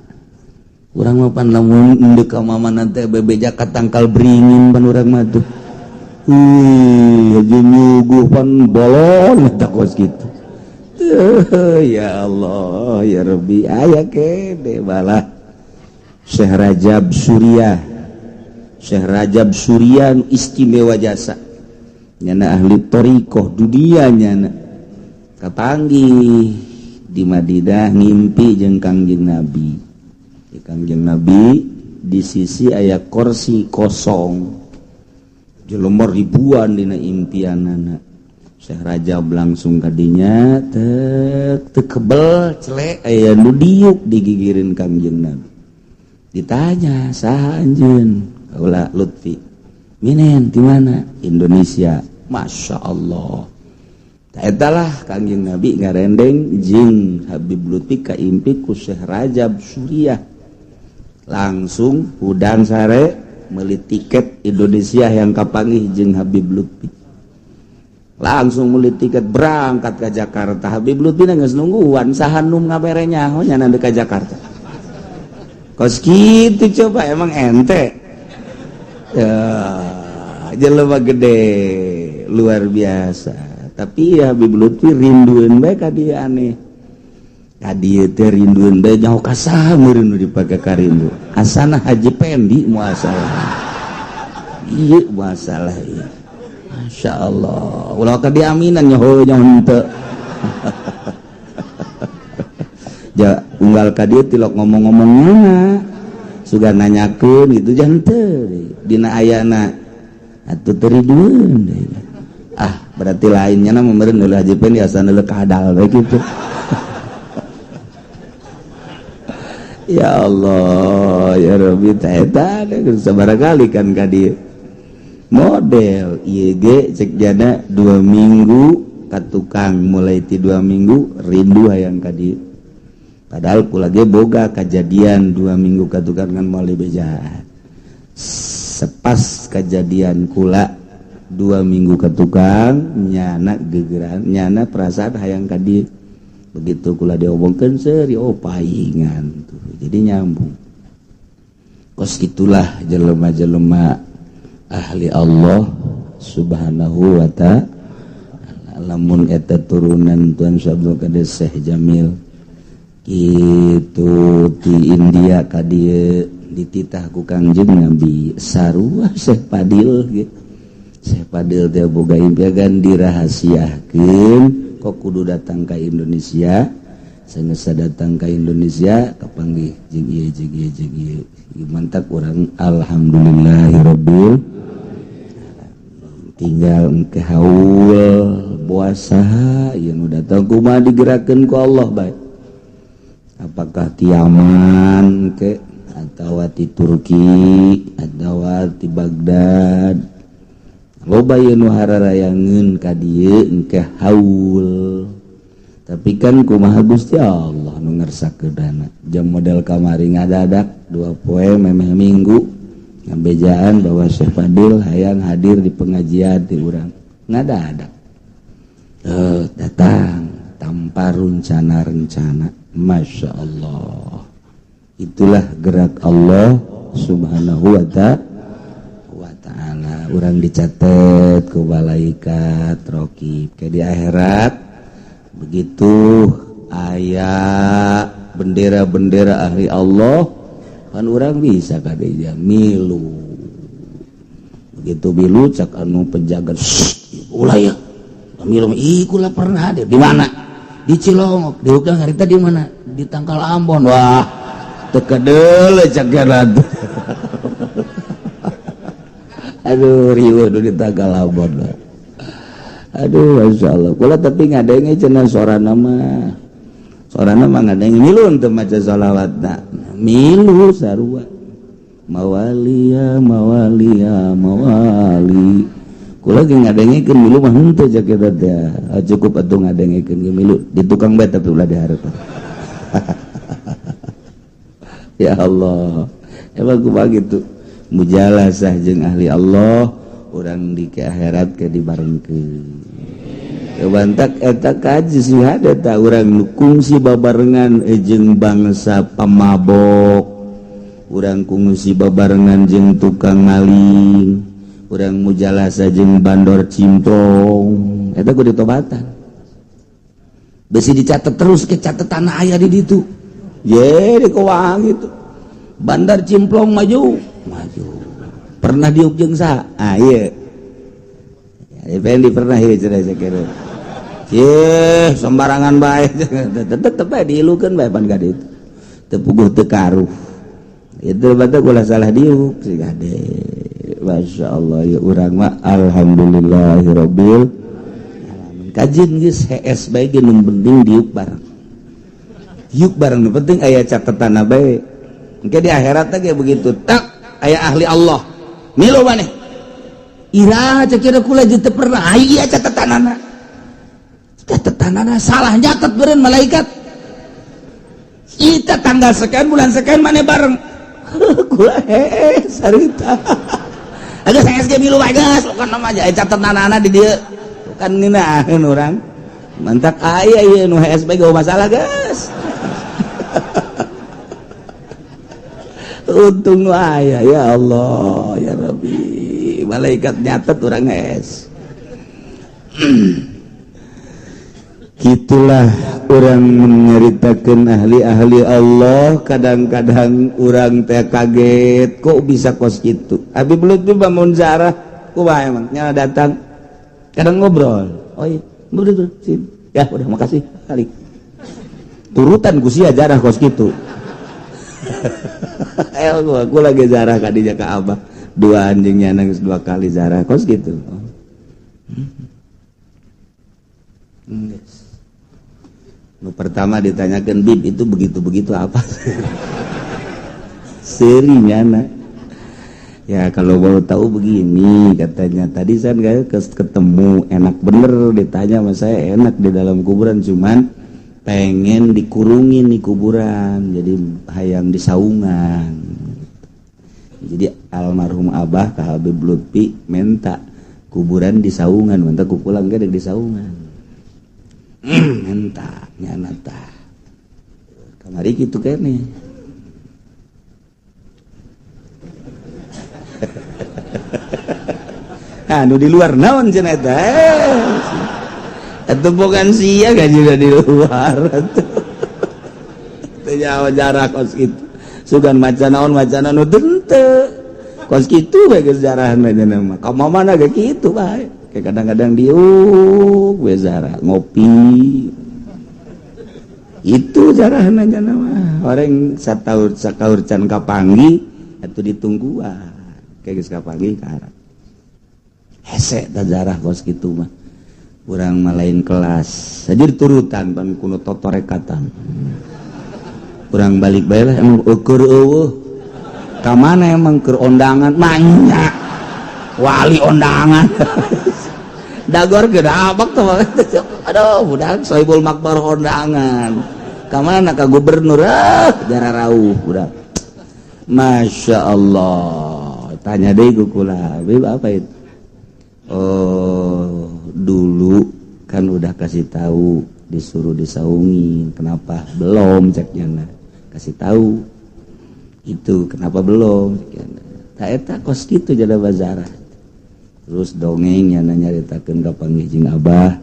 Urang mah pan lamun deuk ka mana teh bebeja ka tangkal beringin pan urang mah tuh. Wih, haji nyuguh pan bolon eta kos kitu. Ya Allah, ya Rabbi, aya kene balah Syekh Rajab Suriah. Syekh Rajab Suriah istimewa jasa, nyana ahli thoriqoh dunia. Nyana kapanggih di Madinah, ngimpi jeung Kangjeng Nabi. Di Kangjeng Nabi di sisi aya kursi kosong, jelema ribuan dina impianana. Syekh Rajab langsung kadinya, tek teu kebel celek, aya nu diuk digigirin Kangjeng Nabi. Ditanya, "Saha anjeun?" "Kaula Lutfi." "Minen di mana?" "Indonesia." "Masya Allah." Etalah Kangjeng Nabi ngarendeng jeung Habib Lutfi kaimpi ku Syekh Rajab Suriah. Langsung hudang sare meuli tiket Indonesia yang kapanggih jeung Habib Lutfi. Langsung meuli tiket berangkat ke Jakarta. Habib Lutfi geus nungguan saha nu ngabere nyaho nya ka Jakarta. Kos kitu coba emang ente. Ya, jelema gede luar biasa. Tapi ya Habib Lutfi rindueun bae ka dieu aneh. Ka dieu teh rindueun bae nyaho ka saha meureun nu dipake karindu. Asana Haji Pendi muasalah. Ieu masalah ieu. Masya Allah. Ulah ka diaminan nyaho nyaho henteu. Ja unggal ka dieu tilok ngomong-ngomongna. Sugan nanyakeun gitu jangan teu dina ayana atuh teu ridueun deui. Ah, berarti lainnya na meureun deuleu Haji Pendi asana deuleu kadal we kitu. Ya Allah, ya Rabbi, eta sabaraha kali kan ka dieu. Model ieu ge cek jana 2 minggu ka tukang, mulai ti 2 minggu rindu hayang ka dieu. Padahal kula ge boga kajadian 2 minggu ka tukang kan moal dibejaan. Sepas kajadian kula 2 minggu ka tukang nyana gegeran, nyana perasaan hayang ka dieu. Begitu kula diomongkeun seuri oh paingan tuh. Jadi nyambung. Kos gitulah jelema-jelema ahli Allah Subhanahu wa ta'ala. Lamun eta turunan Tuan Syekh Abdul Qadir Syekh Jamil kitu ti India ka dieu dititah ku Kangjeng Nabi sarua Syekh Padil gitu. Syekh Padil teh boga impian dirahasiakeun kok kudu datang ka Indonesia. Sanggeus datang ka Indonesia kapanggih jeung ieu jeung ieu jeung ieu. Mantak urang alhamdulillahirabbil alamin. Tinggal engke haul puasa ieu nu datang kumaha digerakkeun ku Allah bae. Apakah ti Yaman ke atawa ti Turki atawa ti Baghdad. Loba ieu nu hararayangeun ka dieu engke haul. Tapi kan kumaha Gusti Allah nu ngersakeunana. Jam model kamari ngadadak 2 poe memeh minggu ngabejaan bahwa Syekh Fadil hayang hadir di pengajian di urang. Ngadadak. Datang tanpa rencana-rencana. Masya Allah. Itulah gerak Allah Subhanahu wa ta'ala. Urang dicatat ku malaikat rokib ke di akhirat. Begitu aya bendera-bendera ahli Allah kan urang bisa kadeja milu. Begitu milu cak anu penjaga ulah ya milu ih kula pernah hadir di mana? Di Cilongok. Di Ukang harita di mana? Di Tangkal Ambon. Wah, teu kedeule cak jalan. Aduh, riweuh di Tangkal Ambon. Aduh, Masya Allah. Kula tapi ngadenge cenah sorana mah. Sorana mah ngadenge milu teu maca sholawatna. Milu sarua. Mawalia, mawalia, mawali. Kula ge ngadengekeun milu mah henteu cak eta teh. Cukup atuh ngadengekeun ge milu di tukang bae tapi ulah dihareupan. Ya Allah. Emang kumaha kitu? Mujalasah jeung ahli Allah urang di ke akhirat ke dibarengkeun. Bantak eta kaji sih ada tak urang nu kungsi babarengan jeung bangsa pamabok, urang kungsi babarengan jeung tukang maling, urang mujalasa jeung bandor cimplong, eta kudu ditobatan. Besi dicatat terus ke catatan aya di ditu. Ye di kowang itu. Bandar cimplong maju, maju. Pernah diuk jeung saha? Ah ieu. Ya, Fendi pernah ieu cenah sakira. Yeh, sembarangan bae. Tetep bae diilukeun bae pan ka ditu. Teu puguh teu karuh. Itu bae ulah salah diuk sih kade. Masya Allah ya urang mah alhamdulillahirabbil alamin. Kajin geus hees bae ge nu penting diuk bareng. Diuk bareng nu penting aya catetanna bae. Engke di akhirat teh ge begitu. Tak aya ahli Allah. Milu maneh. Ira cek kira kula jeung teu pernah aya catetanana. Catatanana salah nyatet beureun malaikat. Kita tanggal sekian bulan sekian mana bareng. Kula hees harita. Agak saya SG milu bae geus bukan nama aja catatanana di dieu. Bukan ngeunaheun urang. Mantak aya ieu nu hees bae gak masalah geus. Untung nu aya ya Allah ya Rabbi. Malaikat nyatet urang hees. Gitulah orang menyeritakan ahli-ahli Allah. Kadang-kadang orang teh kaget kok bisa kos gitu. Abi belut tuh bangun zarah kumaha emang nyala datang kadang ngobrol. Oh iya, udah tuh, sini. Ya udah makasih kali. Turutan ku sia jarah kos gitu. Gua lagi zarah kadinya ka Abah. Dua anjingnya nangis dua kali zarah kos gitu. Oh. Yes. Nu pertama ditanyakan Bib itu begitu-begitu apa? Serinya nak. Ya kalau mau tahu begini katanya. Tadi saya ketemu enak bener ditanya sama saya enak di dalam kuburan cuman pengen dikurungin di kuburan jadi hayang di saungan. Jadi almarhum Abah ka Habib Lutfi minta kuburan di saungan, minta ku pulang ge di saungan. Minta nyana tah. Kamari kitu kene. Anu di luar naon cenah eta? Eta bukan sia gaji juga di luar atuh. Teu nyaho jarak kos kitu. Sugan maca naon maca naon teu. Kos kitu bae geus jarahna cenah mah. Ka mana ge kitu bae. Kayak kadang-kadang diuk we zarah ngopi. Itu jarahna cenah mah. Orang sataur sakaur can kapanggi atuh ditungguan. Kayak geus kapanggi ka arah. Hese tah jarah kos kitu mah. Urang mah lain kelas. Saja diturutan pan kuno totorekatan. Urang balik bae lah emang ukur eueuh. Ka mana emang keur ondangan banyak. Wali ondangan. Dagor gedabak tuh. Aduh, budak Sohibul Makbar ondangan. Ka mana ka gubernur? Ah, jarah rauh budak. Masya Allah. Tanya deui ku kula, Bib apa itu? Oh, dulu kan udah kasih tahu disuruh disaungin, kenapa belum ceknya nah. Kasih tahu itu kenapa belum ceknya. Ta eta kos kitu jada bazarah. Terus dongeng nya nyaritakeun ka panggih jeung Abah.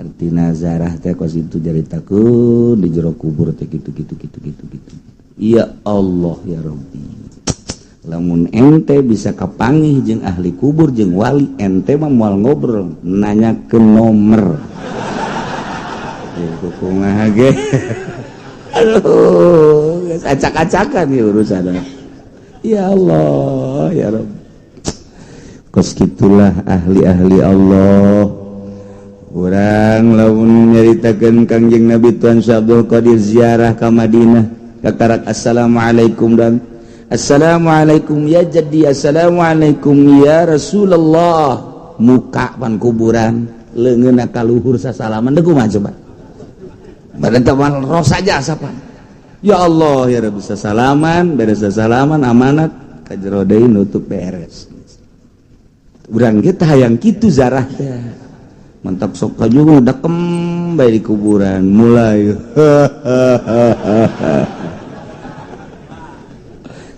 Artina zarah teh kos itu nyaritakeun di jero kubur teh kitu kitu kitu kitu kitu. Ya Allah ya Rabbi. Lamun ente bisa kapanggih jeung ahli kubur jeung wali ente mah moal ngobrol nanya ke nomor. Ya kumaha ge. Aduh, geus acak-acakan ieu urusan. Ya Allah ya Rabbi. Kos kitulah ahli-ahli Allah. Urang lamun nyaritakeun Kangjeng Nabi Tuan Syekh Abdul Qadir ziarah ka Madinah kakarak assalamualaikum dan assalamualaikum ya jaddi assalamualaikum ya Rasulullah. Muka pan kuburan leungeunna ka luhur sasalaman deui kumaha coba. Badan teman roh saja asapan. Ya Allah ya Rabbi sasalaman beres sasalaman amanat ka jero deui nutup beres. Urang kita hayang kitu zarah teh. Mantap sok ka juga udah kembali di kuburan mulai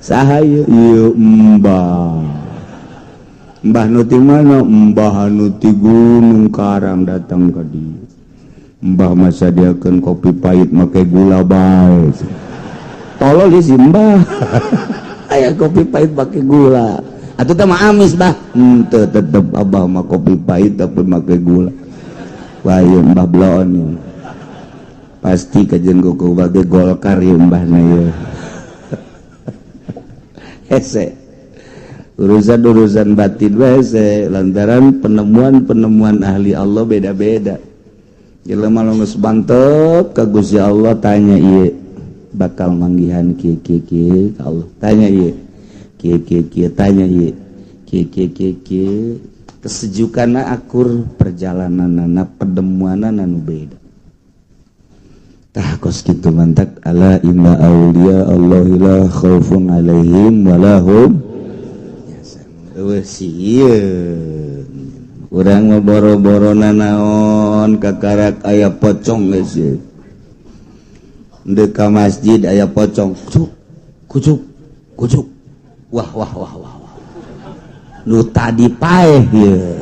saha ieu ieu mbah. Mbah nu ti mana? Mbah nu ti Gunung Karang datang ka dieu. Mbah mah sadiakeun kopi pahit make gula bae. Tolol ieu si mbah. Aya kopi pahit make gula. Atuh teh mah amis bah. Henteu tetep abah mah kopi pahit tapi make gula. Wah ieu mbah bloon ieu. Pasti kajeun ku bage Golkar ieu mbahna ieu. Hese. Urusan-urusan batin bae hese lantaran penemuan-penemuan ahli Allah beda-beda. Jelema nu geus mantep ka Gusti Allah tanya ieu bakal manggihan kieu kieu kieu ka Allah. Tanya ieu kieu kieu kieu tanya ieu kieu kieu kieu kieu kesejukanna akur perjalananna penemuanna nu beda. Tah kos kitu mantak ala inna auliya Allahi la khaufun alaihim walahum eueuh sieun. Urang mah boro-boro nanaon kakarak aya pocong geus ieu. Deuk ka masjid aya pocong, kucuk kucuk kucuk. Wah wah wah wah. Nu tadi paeh ieu.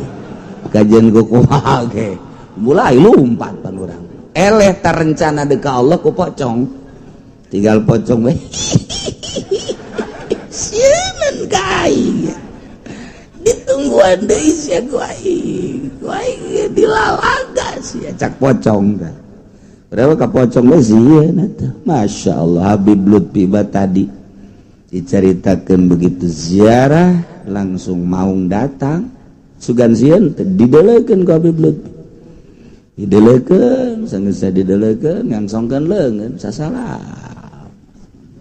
Kajian ku kumaha ge. Mulai lumpat pan urang. Eleh terencana deka Allah ku pocong. Tinggal pocong we. Sieun ka aing. Ditungguan deui sia ku aing. Ku aing dilalaga sia cak pocong teh. Berapa ka pocong we sieun eta. Masya Allah Habib Lutfi ba tadi diceritakeun begitu ziarah langsung maung datang sugan sieun teh didelekeun ku Habib Lutfi. Didelekeun sanggeus didelekeun ngangsongkeun leungeun sasalah.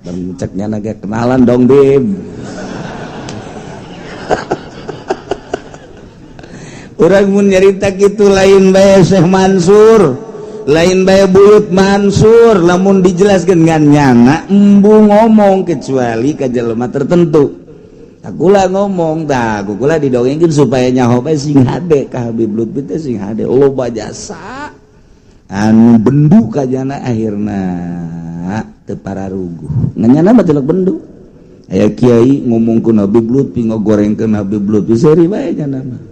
Bang cek nyana ge kenalan dong Bib. Urang mun nyarita kitu lain bae Syekh Mansur, lain bae Buyut Mansur, lamun dijelaskeun ngan nyana embung ngomong kecuali ka jelema tertentu. Kula ngomong tah, kula didongengkeun supaya nyaho bae sing hade ka Habib Lutfi teh sing hade loba jasa. Anu bendu ka jana akhirna teu pararuguh. Ngan nyana mah tilok bendu. Aya kiai ngomongkeun Habib Lutfi ngogorengkeun Habib Lutfi seuri bae nyana mah.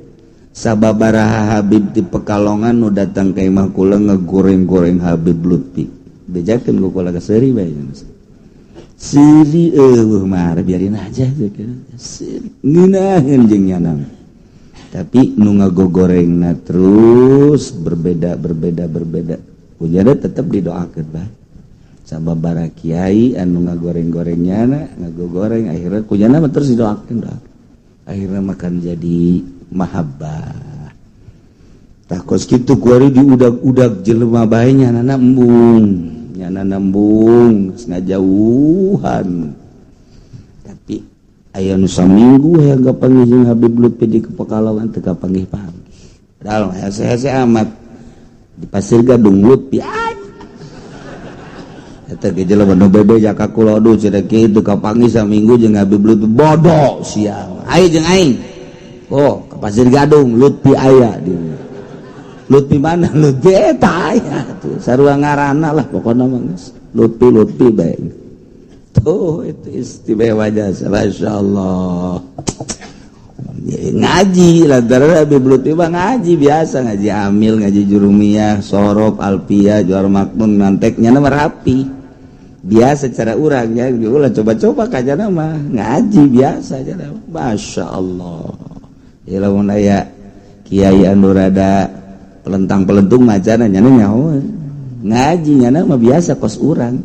Sababaraha Habib di Pekalongan nu datang ka imah kula ngegoreng-goreng Habib Lutfi. Bejakeun ku kula ka seuri bae nyana. Siri eueuh mah biarin aja siri ngeunaheun jeung nyana. Tapi nu ngagogorengna terus berbeda berbeda berbeda. Ujana tetep didoakeun bae. Sababaraha kiai anu ngagoreng-goreng nyana, ngagogoreng akhirna ku nyana mah terus didoakeun doa. Akhirna makan jadi mahabbah. Tah kos kitu kuari diudag-udag jelema bae nyanana embung. Nyana nembung ngajauhan tapi aya nu saminggu hayang kapanggih jeung Habib Lutfi di Pekalongan teu kapanggih-panggih padahal hese-hese amat di Pasir Gadung Lutfi eta ge jelema nu bebeja ka kula aduh cenah kitu kapanggih saminggu jeung Habib Lutfi bodoh siang ayo jeung aing oh ka Pasir Gadung Lutfi aya di Lutfi mana? Lutfi eta aya tuh sarua ngaranna lah pokona mah geus Lutfi Lutfi bae. Tuh itu istimewa jasa masyaallah. Ngaji lantaran Habib Lutfi mah ngaji biasa ngaji amil ngaji jurumiyah sorof alfiyah juar maknun manteknya mah rapi. Biasa cara urang ya ulah coba-coba kajana mah ngaji biasa cara masyaallah. Ya lamun aya kiai anu rada pelentang-pelentung macana nyana nyaho ngaji nyana mah biasa kos urang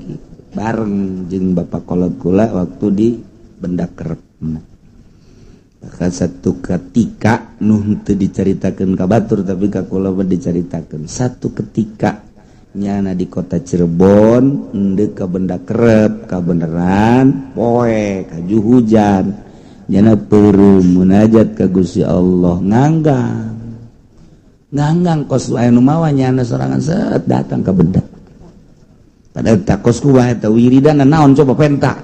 bareng jeung bapak kolot kula waktu di Benda Kerep. Bahkan satu ketika nu teu dicaritakeun ka batur tapi ka kula mah dicaritakeun satu ketika nyana di kota Cirebon endek ka Benda Kerep ka beneran poe kaju hujan nyana peureum munajat ka Gusti Allah nganggang nganggang kos aya nu mawa nyana sorangan set datang ka benda padahal tak kos ku bae teh wiridan naon coba penta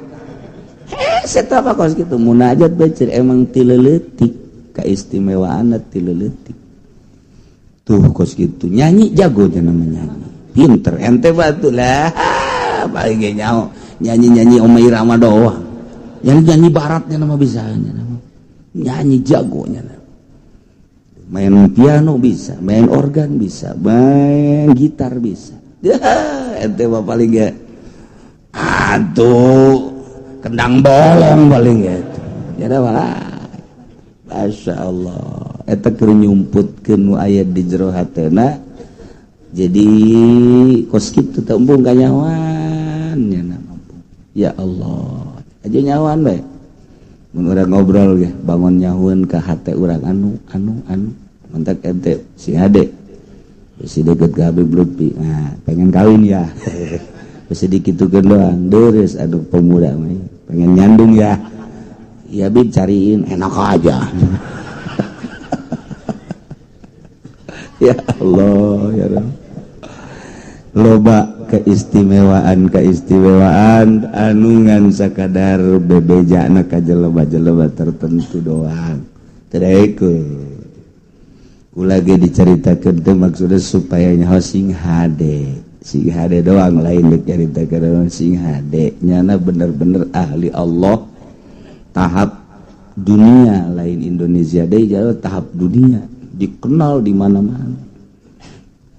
hese apa kos kitu munajat bae emang ti leutik kaistimewaanna ti leutik tuh kos kitu nyanyi jago nya namanya pinter ente batu lah paling ge nyaho nyanyi-nyanyi Oma Irama doang nyanyi-nyanyi baratnya nama bisa nama nyanyi jagonya nama main piano bisa, main organ bisa, main gitar bisa. Ente mah paling ge atuh kendang bolong paling gitu. Jadi malah Masya Allah eta keur nyumputkeun nu aya di jero hatena. Jadi kos kitu teh embung kanyawan nya mampu. Ya Allah, aja nyawan bae. Mun urang ngobrol ge bangun nyahueun ka hate urang anu anu anu mantak ente si hade bisi deket ka Habib Lutfi nah pengen kawin ya bisi dikitukeun doang deres aduh pemuda mah pengen nyandung ya ya Bib cariin enak aja. Ya Allah ya Rabb loba Keistimewaan-keistimewaan anu ngan sakadar bebejana ka jelema-jelema tertentu doang. Teu lagi diceritakan teh, maksudnya supaya nyaho sing hade, sing hade doang, lain diceritakan sing hade. Nyana bener-bener ahli Allah tahap dunia, lain Indonesia deh, jauh tahap dunia, dikenal di mana-mana.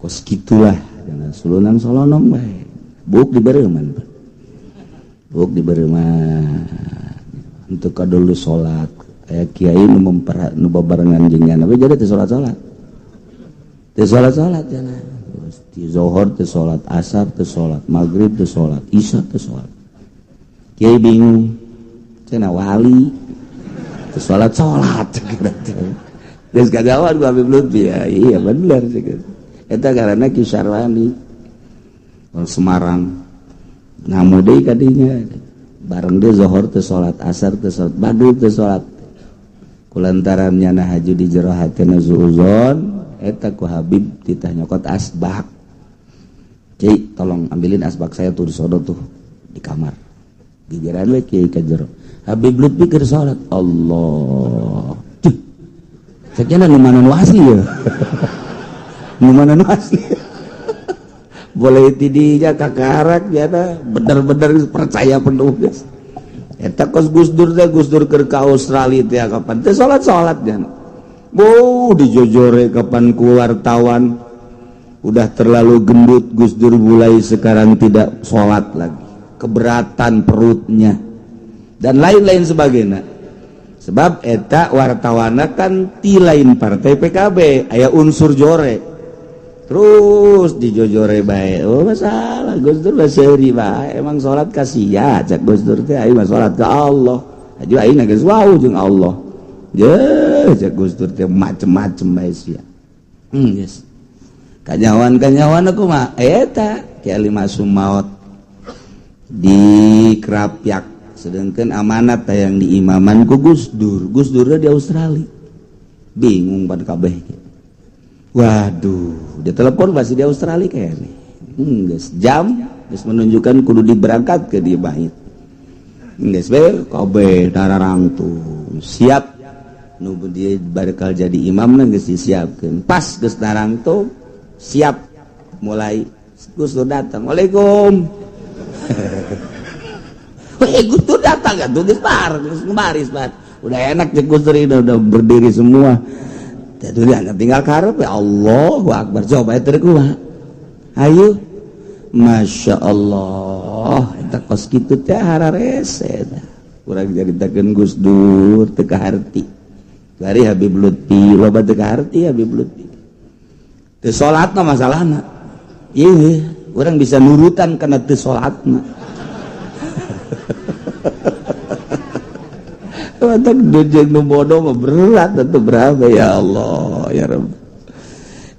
Kos gitulah, jangan sulunan solonong bae. Buk dibeureman, buk dibeureman untuk dulu salat. Aya kiai nu memper nu babarengan jeung nyana we, jadi teu salat-salat, teu salat-salat jangan. Di zohor teu salat, asar teu salat, maghrib teu salat, isya teu salat. Kiai bingung, cenah wali teu salat-salat. Geus kagawan ku Habib Lutfi ya, iya bener sih. Eta karena Ki Sarwani Semarang ngamu deui kadinya bareng dia zohor teu salat, asar teu salat, maghrib teu salat. Kulantaran nyana haju di jero hatena suuzon eta ku Habib titah nyokot asbak. "Kiai, tolong ambilin asbak saya tuh di sono tuh di kamar." Gigiran we kiai ka jero. Habib Lutfi keur salat. Allah. Ceknya nu mana nu asli ya? Nu mana nu asli? Boleh tidinya kakarak ya, bener-bener percaya penuh guys. Eta kos Gus Dur teh, Gus Dur keur ka Australia teh kapan teh salat-salat nya. Bu dijojore kapan ku wartawan, udah terlalu gendut Gus Dur, mulai sekarang tidak sholat lagi, keberatan perutnya dan lain-lain sebagainya. Sebab eta wartawana kan ti lain partai PKB, aya unsur jore, terus dijojore bae. Oh, masalah Gus Dur mah seuri bae, emang salat ka sia cak Gus Dur teh, aing mah salat ka Allah. Aju aing geus wau jeung Allah. Je cak Gus Dur teh macem-macem bae sia. Geus. Kanyawan-kanyawan aku mah eta Ki Ali Masum maot di Krapyak, sedangkan amanat yang diimaman ku Gus Dur. Gus Dur di Australia, bingung pada kabeh. Waduh, dia telepon masih di Australia kayaknya. Geus jam geus menunjukkan kudu diberangkat ke dia bait. Geus we kabeh dararangtung siap, nu dia bakal jadi imam geus disiapkeun. Pas geus darangtung siap, mulai Gus Dur datang. "Waalaikum." Weh, Gus Dur datang kan tuh, geus bar, geus baris bar. Udah enak cek Gus Dur ini udah berdiri semua. Jadi dia tinggal karep ya, Allahu Akbar, coba itu kumaha. Ayo. Masya Allah, eta kos kitu teh hararese. Kurang caritakeun Gus Dur teu kaharti. Bari Habib Lutfi loba teu kaharti Habib Lutfi. Teu salatna masalahna. Ieu urang bisa nurutan kana teu salatna. Nu bodoh mah berat tentu berapa ya Allah ya Rabb.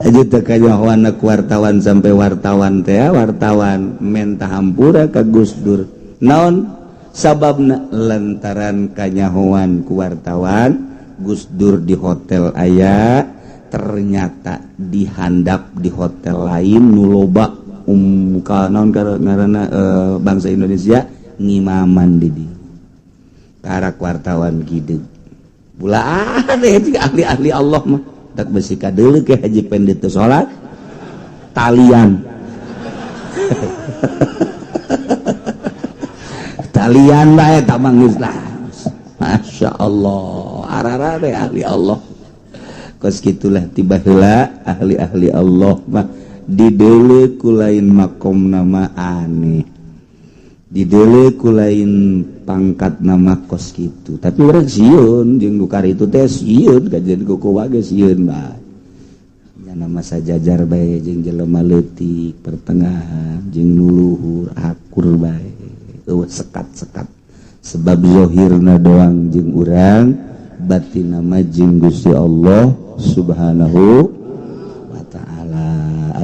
Aja teu kanyahoan wartawan, sampai wartawan teh, wartawan menta hampura ka Gus Dur. Naon sababna? Lantaran kanyahoan ku wartawan Gus Dur di hotel aya, ternyata dihandap di hotel lain nu loba ka naon ngaranna bangsa Indonesia ngimaman di dieu. Karak wartawan gideg bulan ahli-ahli Allah mah tak besi kadeuleu ke Haji Pendi teu salat talian talian bae tak mangis lah. Masya Allah, arara deh ahli Allah kos gitulah. Tiba heula ahli-ahli Allah mah dideuleu ku lain makom nama aneh, dideuleu ku lain pangkat nama kos gitu. Tapi orang sieun jeung nu itu teh, sieun kajian kuku wage sieun bae. Nya nama sajajar bae jeung jelema leutik, pertengahan, jeung nu luhur, akur bae, eueuh sekat-sekat. Sebab zohirna doang jeung urang, batin nama jeung Gusti Allah Subhanahu wa ta'ala.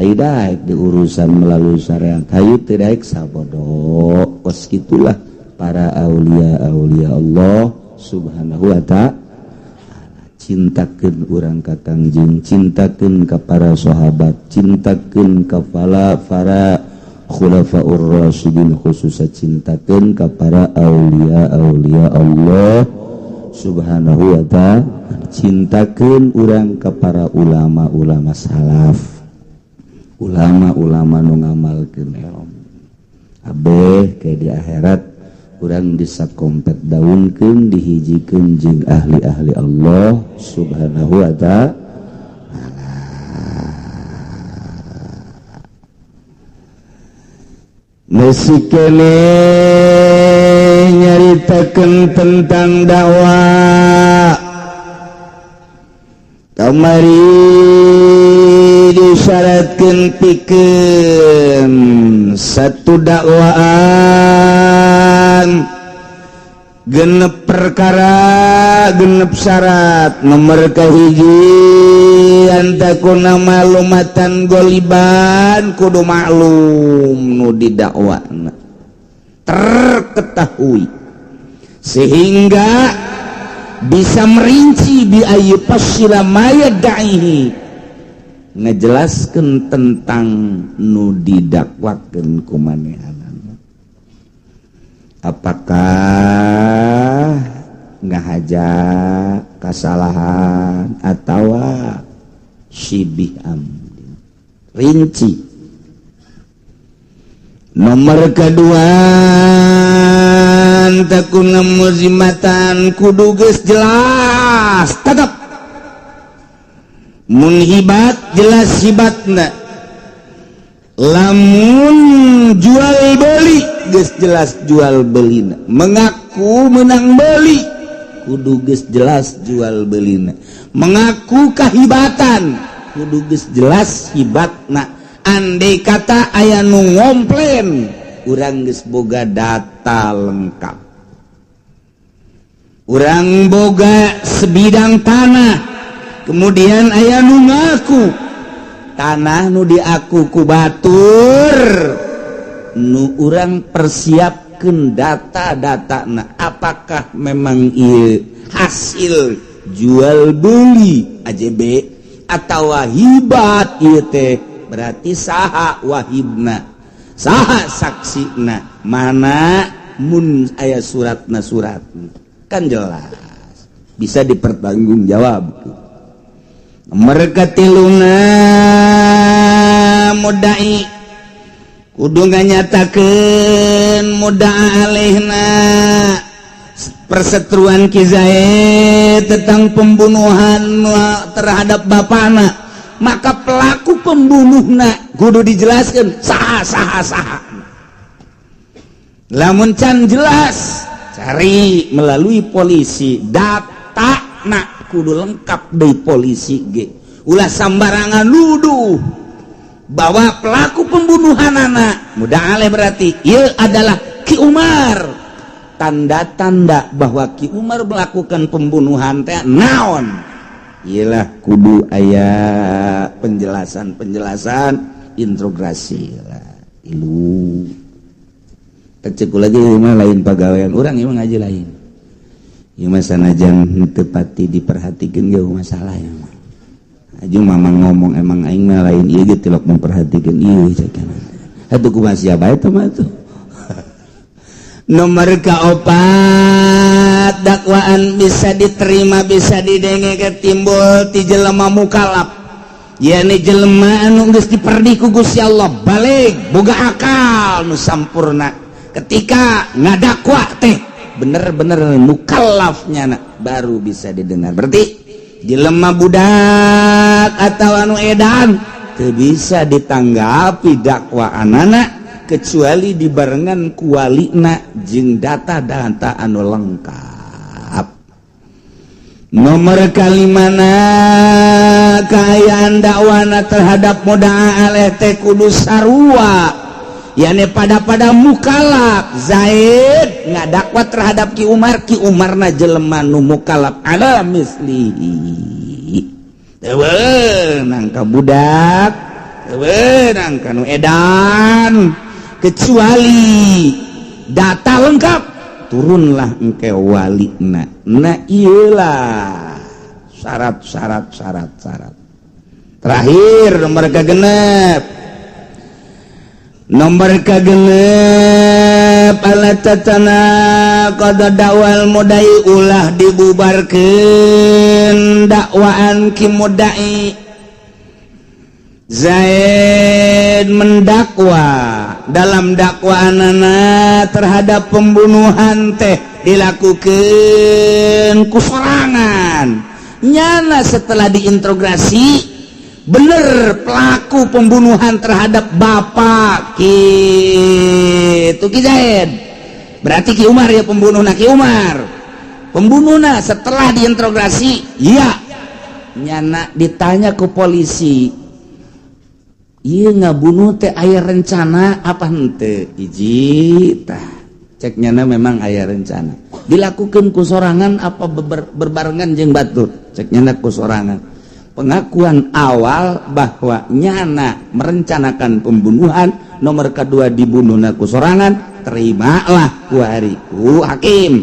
Aida di urusan melalui syariat hayu teu daek sabodo. Kos gitulah para aulia aulia Allah Subhanahu wa ta'ala. Cintakeun urang ka Kangjeng, cintakeun ka para sahabat, cintakeun ka para Khulafaur Rasyidin, khususnya cintakeun ka para aulia aulia Allah Subhanahu wa ta'ala, cintakeun urang ka para ulama-ulama salaf, ulama-ulama nu ngamalkeun ilmu. Abeh ke di akhirat urang disakompet daunkeun, dihijikeun jeung ahli-ahli Allah Subhanahu wa ta'ala. Masih kene nyaritakeun tentang dakwah. Kamari disyaratkeun pikeun satu dakwaan genep perkara, genep syarat. Nomor kahiji, antakuna ma'lumatan goliban, kudu maklum nu didakwana, terketahui sehingga bisa merinci bi ayyufassila ma yadda'ihi, ngejelaskeun tentang nu didakwakeun ku manehanana. Apakah ngahaja kesalahan atau syibih amdin, rinci. Nomor kedua, takuna muzimatan, kudu geus jelas tetep mun hibat jelas hibatna, lamun jual beli geus jelas jual belina, mengaku menang beli kudu geus jelas jual belina, mengaku kahibatan kudu geus jelas hibatna. Andai kata aya nu ngomplen, urang geus boga data lengkap, urang boga sebidang tanah, kemudian aya nu ngaku tanah nu diaku ku batur, nu urang persiapkan data-data. Nah, apakah memang ieu hasil jual beli AJB atau hibat ieu teh? Berarti saha wahibna, saha saksina, mana mun aya suratna, surat kan jelas bisa dipertanggungjawab. Mereka tiluna, mudai kudu nganyatakeun mudda'a alaihna, perseteruan Ki Zaid tentang pembunuhan terhadap bapana, maka pelaku pembunuhna kudu dijelaskan saha saha saha. Lamun can jelas, cari melalui polisi data nak, kudu lengkap dari polisi ge, ulah sambarangan nuduh bahwa pelaku pembunuhan anak mudda'a alaih berarti ia adalah Ki Umar. Tanda-tanda bahwa Ki Umar melakukan pembunuhan teh naon? Iyalah, kudu aya penjelasan-penjelasan, interogasi lah ilu. Cek lagi mah lain pagawean urang ieu mah, ngaji lain ieu mah, sanajan teu pati diperhatikeun ge masalah ya mah. Aju mama ngomong emang aing mah lain ieu ge tilok memperhatikan ieu cek. Atuh kumaha siapa eta mah tuh. Nomor kaopat, dakwaan bisa diterima, bisa didenge timbul ti jelema mukalaf, yakni jelema anu geus diperdi ku Gusti Allah, balig, boga akal nu sampurna, ketika ngadakwa teh bener-bener mukallafnya na, baru bisa didengar. Berarti jelema budak atau anu edan teu bisa ditanggapi dakwaan anak kecuali dibarengan ku walina jeung data-data anu lengkap. Nomor kalimana, kaayaan dakwana terhadap mudda'a alaih teh kudu sarua, yakni pada-pada mukalaf. Zaid ngadakwa terhadap Ki Umar, Ki Umarna jelema nu mukalaf ala mislihi, teu meunang ka budak, teu meunang ka nu edan, kecuali data lengkap, turunlah engke walina. Nah, iyalah syarat syarat syarat syarat. Terakhir, nomor genep. Nomor kagenep, alla tatanaqadha da'wal mudai, ulah dibubarkeun dakwaan ki mudai. Zaid mendakwa, dalam dakwaanana terhadap pembunuhan teh dilakukan ku sorangan. Nyana setelah diinterogasi bener pelaku pembunuhan terhadap bapak gitu Ki Zaid, berarti Ki Umar ya pembunuh. Ki Umar pembunuhna. Setelah diinterogasi iya, nyana ditanya ke polisi, iya ngabunuh teh aya rencana apa henteu? Hiji tah, cek nyana memang aya rencana. Dilakukan ku sorangan apa berbarengan jeung batur? Cek nyana ku sorangan. Pengakuan awal bahwa nyana merencanakan pembunuhan, nomor kedua dibunuh ku sorangan, terimalah ku hariku hakim.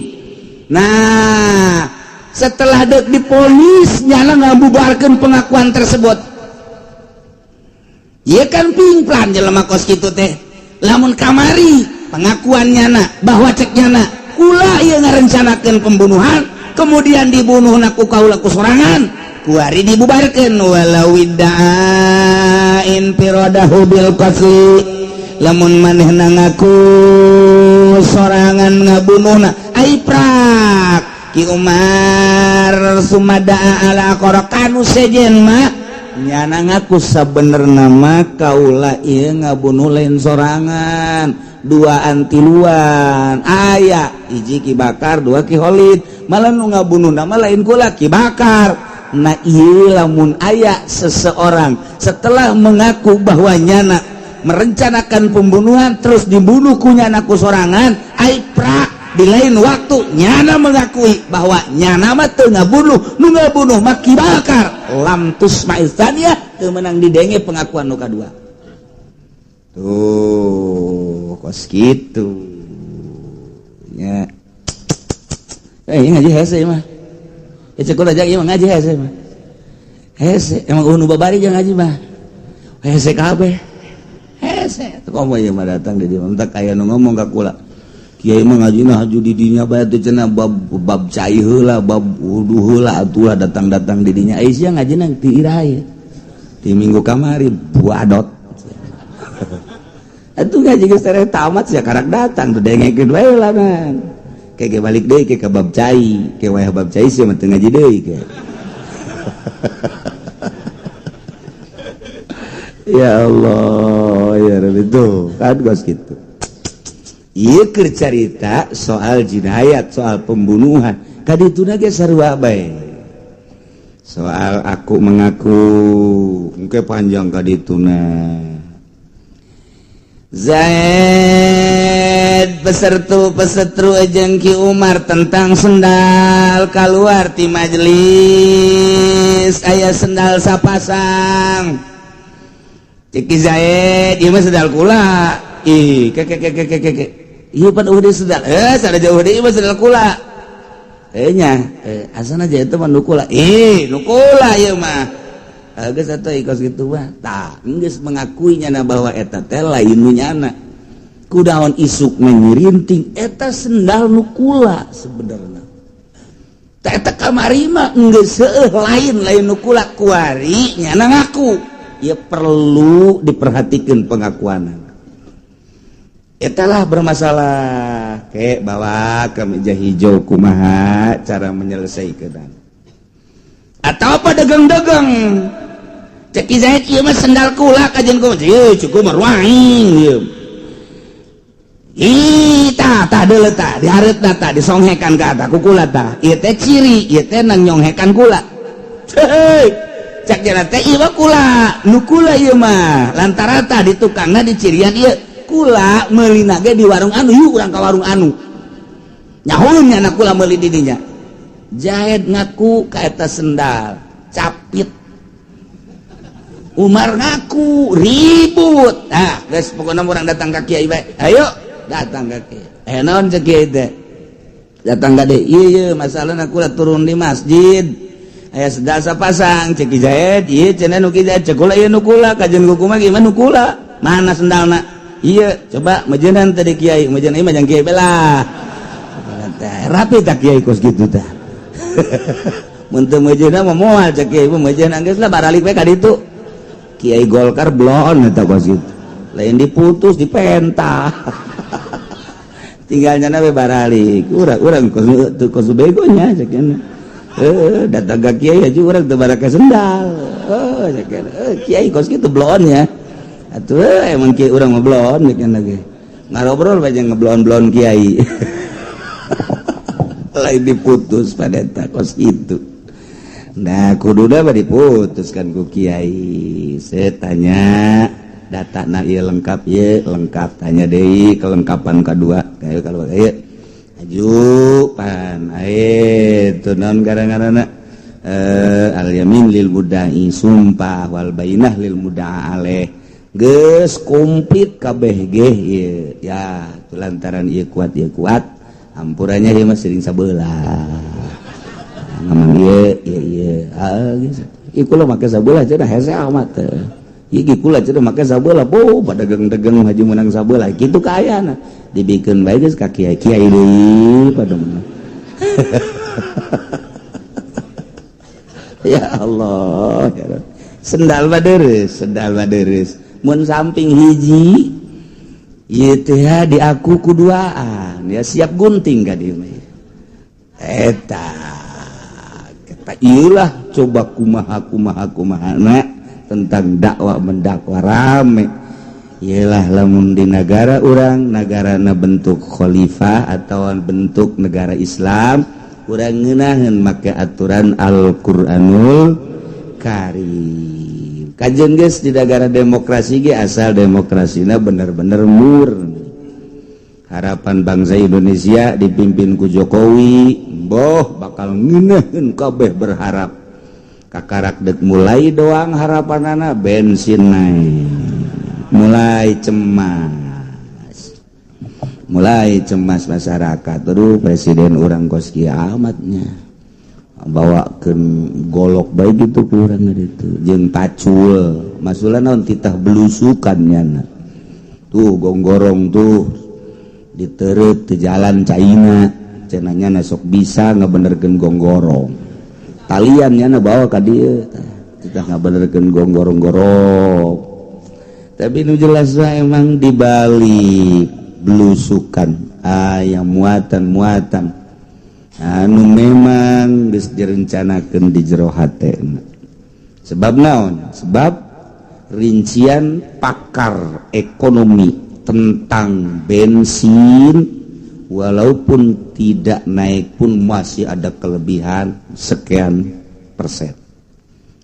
Nah, setelah dek diponis, nyana ngabubarkan pengakuan tersebut. Iya kan, pingplan jelema kos kitu teh. Lamun kamari pengakuan nyana bahwa cek nyana kula ieu ngarencanakeun pembunuhan, kemudian dibunuh ku kaula ku sorangan, kuari dibubarkan. Walau idda'a infiradahu bil qatli, lamun manehna ngaku sorangan ngabunuhna, ai prak Ki Umar sumada'a ala akhara kanu sejen mah nyana ngaku sabenerna mah kaula ieu ngabunuh lain sorangan, duaan tiluan, aya hiji Ki Bakar, dua Ki Holid, malah nu ngabunuh nama lain kula, Ki Bakar. Nah, ieu lamun aya seseorang setelah mengaku bahwa nyana merencanakan pembunuhan, terus dibunuh ku nyana ku sorangan, ai prak di lain waktu nyana mengakui bahwa nyana mah teu ngabunuh, nu ngabunuh mah Ki Bakar, lam tusma'is tsaniyah, teu meunang didenge pengakuan nu kadua. Tuh, kos kitu nya. Eh, ngaji hese mah ya, cek aja ieu mah ngaji hese mah hese emang. Nu babari jangan ngaji mah hese kabeh, hese tuh. Komo ieu mah datang di dieu entak aya nu ngomong ka kula, "Kiai mah ngajina haju di dinya bae teh cenah, bab bab cai heula, bab wudu heula atuh datang-datang di dinya." Ai sia ngajina ti iraha ieu? Di minggu kamari, buadot. Atuh ngaji geus tereh tamat sia karak datang tuh, dengekeun wae lah man. Kayak balik deui ke bab cai, ke wayah bab cai sia mah teu ngaji deui ke. Ya Allah ya Rabbi, tuh kan gos gitu. Ieu keur carita soal jinayat, soal pembunuhan. Kadituna ge sarua bae. Soal aku mengaku engke panjang kadituna. Zaid pesertu pesetru jeung Ki Umar tentang sendal, keluar ti majelis aya sendal sapasang. Cek Ki Zaid, "Ieu mah sendal kula." Ih, ke ke ke ke ke ke, ieu pan eueuh sendal, eh sada jauh deui, ieu mah sendal kula. Eh nya, eh asana aja itu mah nu kula. Ih, nu kula ieu mah. Geus atuh kos kitu mah. Tah, geus mengakui nyana bahwa eta teh lain nu nyana. Kudaon isuk menyirinting eta sendal nu kula sebenarnya? Tah, eta kamari mah geus seueuh lain lain nu kula, kuari nyana ngaku. Ya perlu diperhatikan pengakuan. Etalah bermasalah. Kayak bawa ke meja hijau, kumaha cara menyelesaikan? Atau apa, dagang-dagang, cek Ki Zaid, "Ieu mah sendal kula." Kajian ku, "Ieu cukup meruaing ieu." Ih, tah tah deuleu tah, dihareutna tah, disonghekan ka atas ku kula tah. Ieu teh ciri, ieu teh nang nyonghekan kula. Heuy. Cek jana teh ieu mah kula, nu kula ieu mah. Lantaran tah di tukangna dicirian ieu kula meulina ge di warung anu, yuk urang ka warung anu. Nyahoeun nya kula meuli di dinya. Zaid ngaku ka eta sendal, capit. Umar ngaku, ribut. Nah, geus pokokna urang datang ka kiai bae. Ayo datang ka kiai. Eh, naon cek kiai teh? Datang ka deui. Ieu ieu masalahna kula turun di masjid. Aya sendal sapasang, cek Ki Zaid, ieu cenah nu Ki Zaid, cek kula ieu nu kula, kajian kumaha gimana nu kula? Mana sendalna? Iya, coba mejenan tadi kiai, mejenan ieu mah jang kiai belah. Rapi tak kiai kos kitu tah. Mun teu mejeuna mah moal cek kiai mah mejenan geus lah baralik we ka ditu. Kiai Golkar bloon eta kos kitu. Lain diputus dipentah. Tinggal nyana we baralik. Urang urang kos teu kos begonya cek datang ke kiai aja urang teu baraka sendal. Oh, cek kiai kos kitu bloon ya. Atuh emang kiai urang mah bloon cek lagi. Ngarobrol bae jeung ngebloon-bloon kiai. Lain diputus pada eta kos kitu. Nah, kuduna mah diputuskan ku kiai. Saya tanya data na ieu lengkap ieu lengkap, tanya deui kelengkapan kedua kayak kalau ieu aju pan itu naon gara-garana al yamin lil mudda'i sumpah wal bainah lil mudda'a alaih geus komplit kabeh ge ieu ya tu lantaran ieu kuat ampurannya ieu mah sering sabelah ngomong ieu ieu ieu ah geus ieu kula make sabelah cenah hese amat teh ieu kula cenah make sabelah bo padagang-dagang haji menang sabelah kitu kaayana dibikeun bae geus ka kiai kiai deui pada menang. Ya Allah ya Rabb. Sendal mah deureuh, sendal mah deureuh mun samping hiji ieu teh diaku kuduaan ya siap gunting ka dieu mah eta eta ieulah coba kumaha kumaha kumahana tentang dakwah mendakwa rame iyalah lamun di negara urang negarana bentuk khalifah atau bentuk negara Islam urang ngeunaheun make aturan Al-Qur'anul Karim. Kajen geus di negara demokrasi ge asal demokrasina bener-bener murni. Harapan bangsa Indonesia dipimpin ku Jokowi boh bakal ngeunaheun kabeh berharap. Kakarak dek mulai doang harapanana bensin naik. Mulai cemas masyarakat. Aduh presiden urang kos kieu amatnya bawakeun golok bae gitu ku urang ditu jeung pacul maksudna naon titah belusukan nyana tuh gonggorong tuh diterep di jalan China cenah nyana sok bisa ngabenerkeun gonggorong talian nyana bawa ka dieu titah ngabenerkeun gonggorong-gorong. Tapi nu jelas mah emang dibalik belusukan aya muatan-muatan anu memang geus direncanakeun di jero hatena. Sebab naon? Sebab rincian pakar ekonomi tentang bensin walaupun tidak naik pun masih ada kelebihan sekian persen.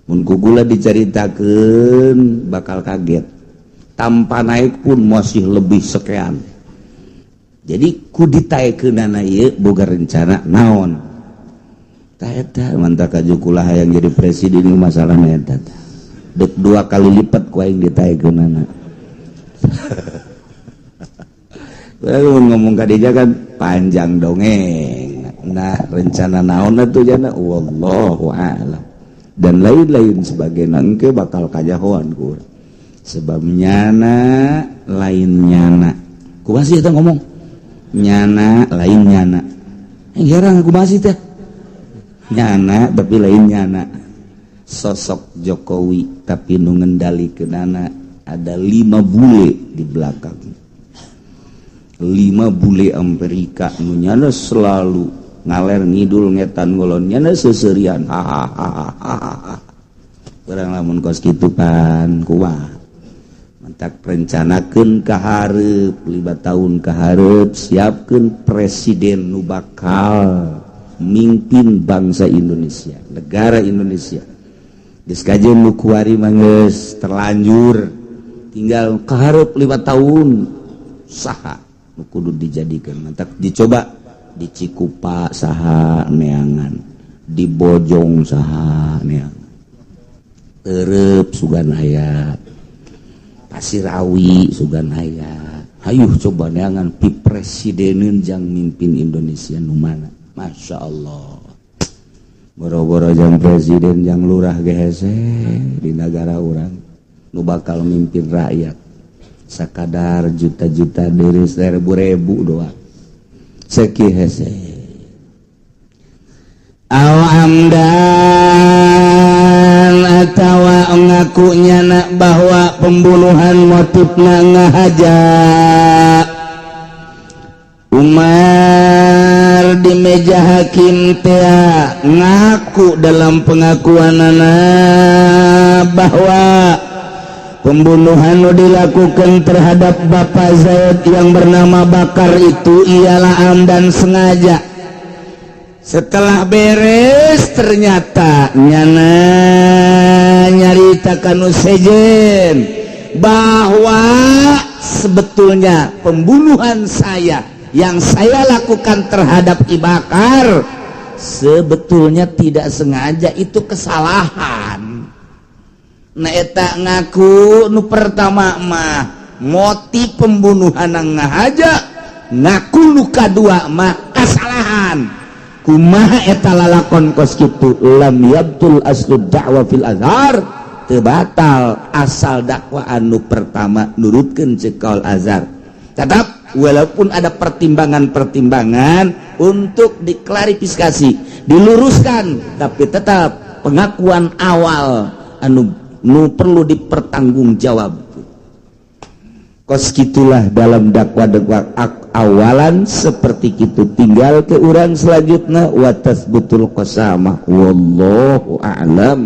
Mun ku gula dicaritakeun bakal kaget. Tanpa naik pun masih lebih sekian. Jadi ku ditaekeunana ieu boga rencana naon. Tah eta mantap kaju kula hayang jadi presiden masalahna eta. Dek 2 kali lipat ku aing ditaekeunana. Lalu ngomong ka dia kan panjang dongeng. Nah rencana naon atuh jana wallahu a'lam. Dan lain-lain sebagainya engke bakal kajahoan ku. Sebab nyana lain nyana. Kumaha sih eta ngomong? Nyana lain nyana. Heran kumaha sih teh? Nyana tapi lain nyana. Sosok Jokowi tapi nu ngendalikeunana ada 5 bule di belakang. 5 bule Amerika nu nyana selalu ngaler ngidul ngetan ngolon nyana seserian. Hahaha. Urang lamun kos kitu pan kumaha? Mentak rencanakeun ka hareup 5 tahun ka hareup siapkeun presiden nu bakal mimpin bangsa Indonesia, negara Indonesia. Geus kajeun nu kuari mah geus terlanjur tinggal ka hareup 5 tahun saha nu kudu dijadikeun. Mentak dicoba di Cikupa saha neangan, di Bojong saha neangan, Terep sugan aya, Pasirawi sugan aya. Hayuh coba neangan pi presideneun jang mimpin Indonesia nu mana. Masya Allah. Boro-boro jang presiden jang lurah ge hese di negara urang nu bakal mimpin rakyat. Sakadar juta-juta diri, ribu-ribu doang seki hese. Aw amdan, atawa ngakunya nak bahwa pembunuhan motifna ngahaja. Umar di meja hakim tea ngaku dalam pengakuan anak bahwa pembunuhan dilakukan terhadap Bapak Zaid yang bernama Bakar itu ialah amdan, sengaja. Setelah beres, ternyata nyana nyarita kanu sejen bahwa sebetulnya pembunuhan saya yang saya lakukan terhadap Ki Bakar sebetulnya tidak sengaja, itu kesalahan. Nah, eta ngaku nu pertama mah motif pembunuhan ngahaja, ngaku nu kadua mah kesalahan. Kumaha eta lalakon kos kitu? Lam yabtul aslu da'wa fil azhar, teu batal asal dakwaan nu pertama, nurutkeun ceuk kaul azhar. Tetap, walaupun ada pertimbangan-pertimbangan untuk diklarifikasi, diluruskan, tapi tetap pengakuan awal anu nu perlu dipertanggungjawab. Kos gitulah dalam dakwa-dakwa awalan seperti itu. Tinggal ke urang selanjutnya wa tatsbutul qasamah. Wallahu a'lam.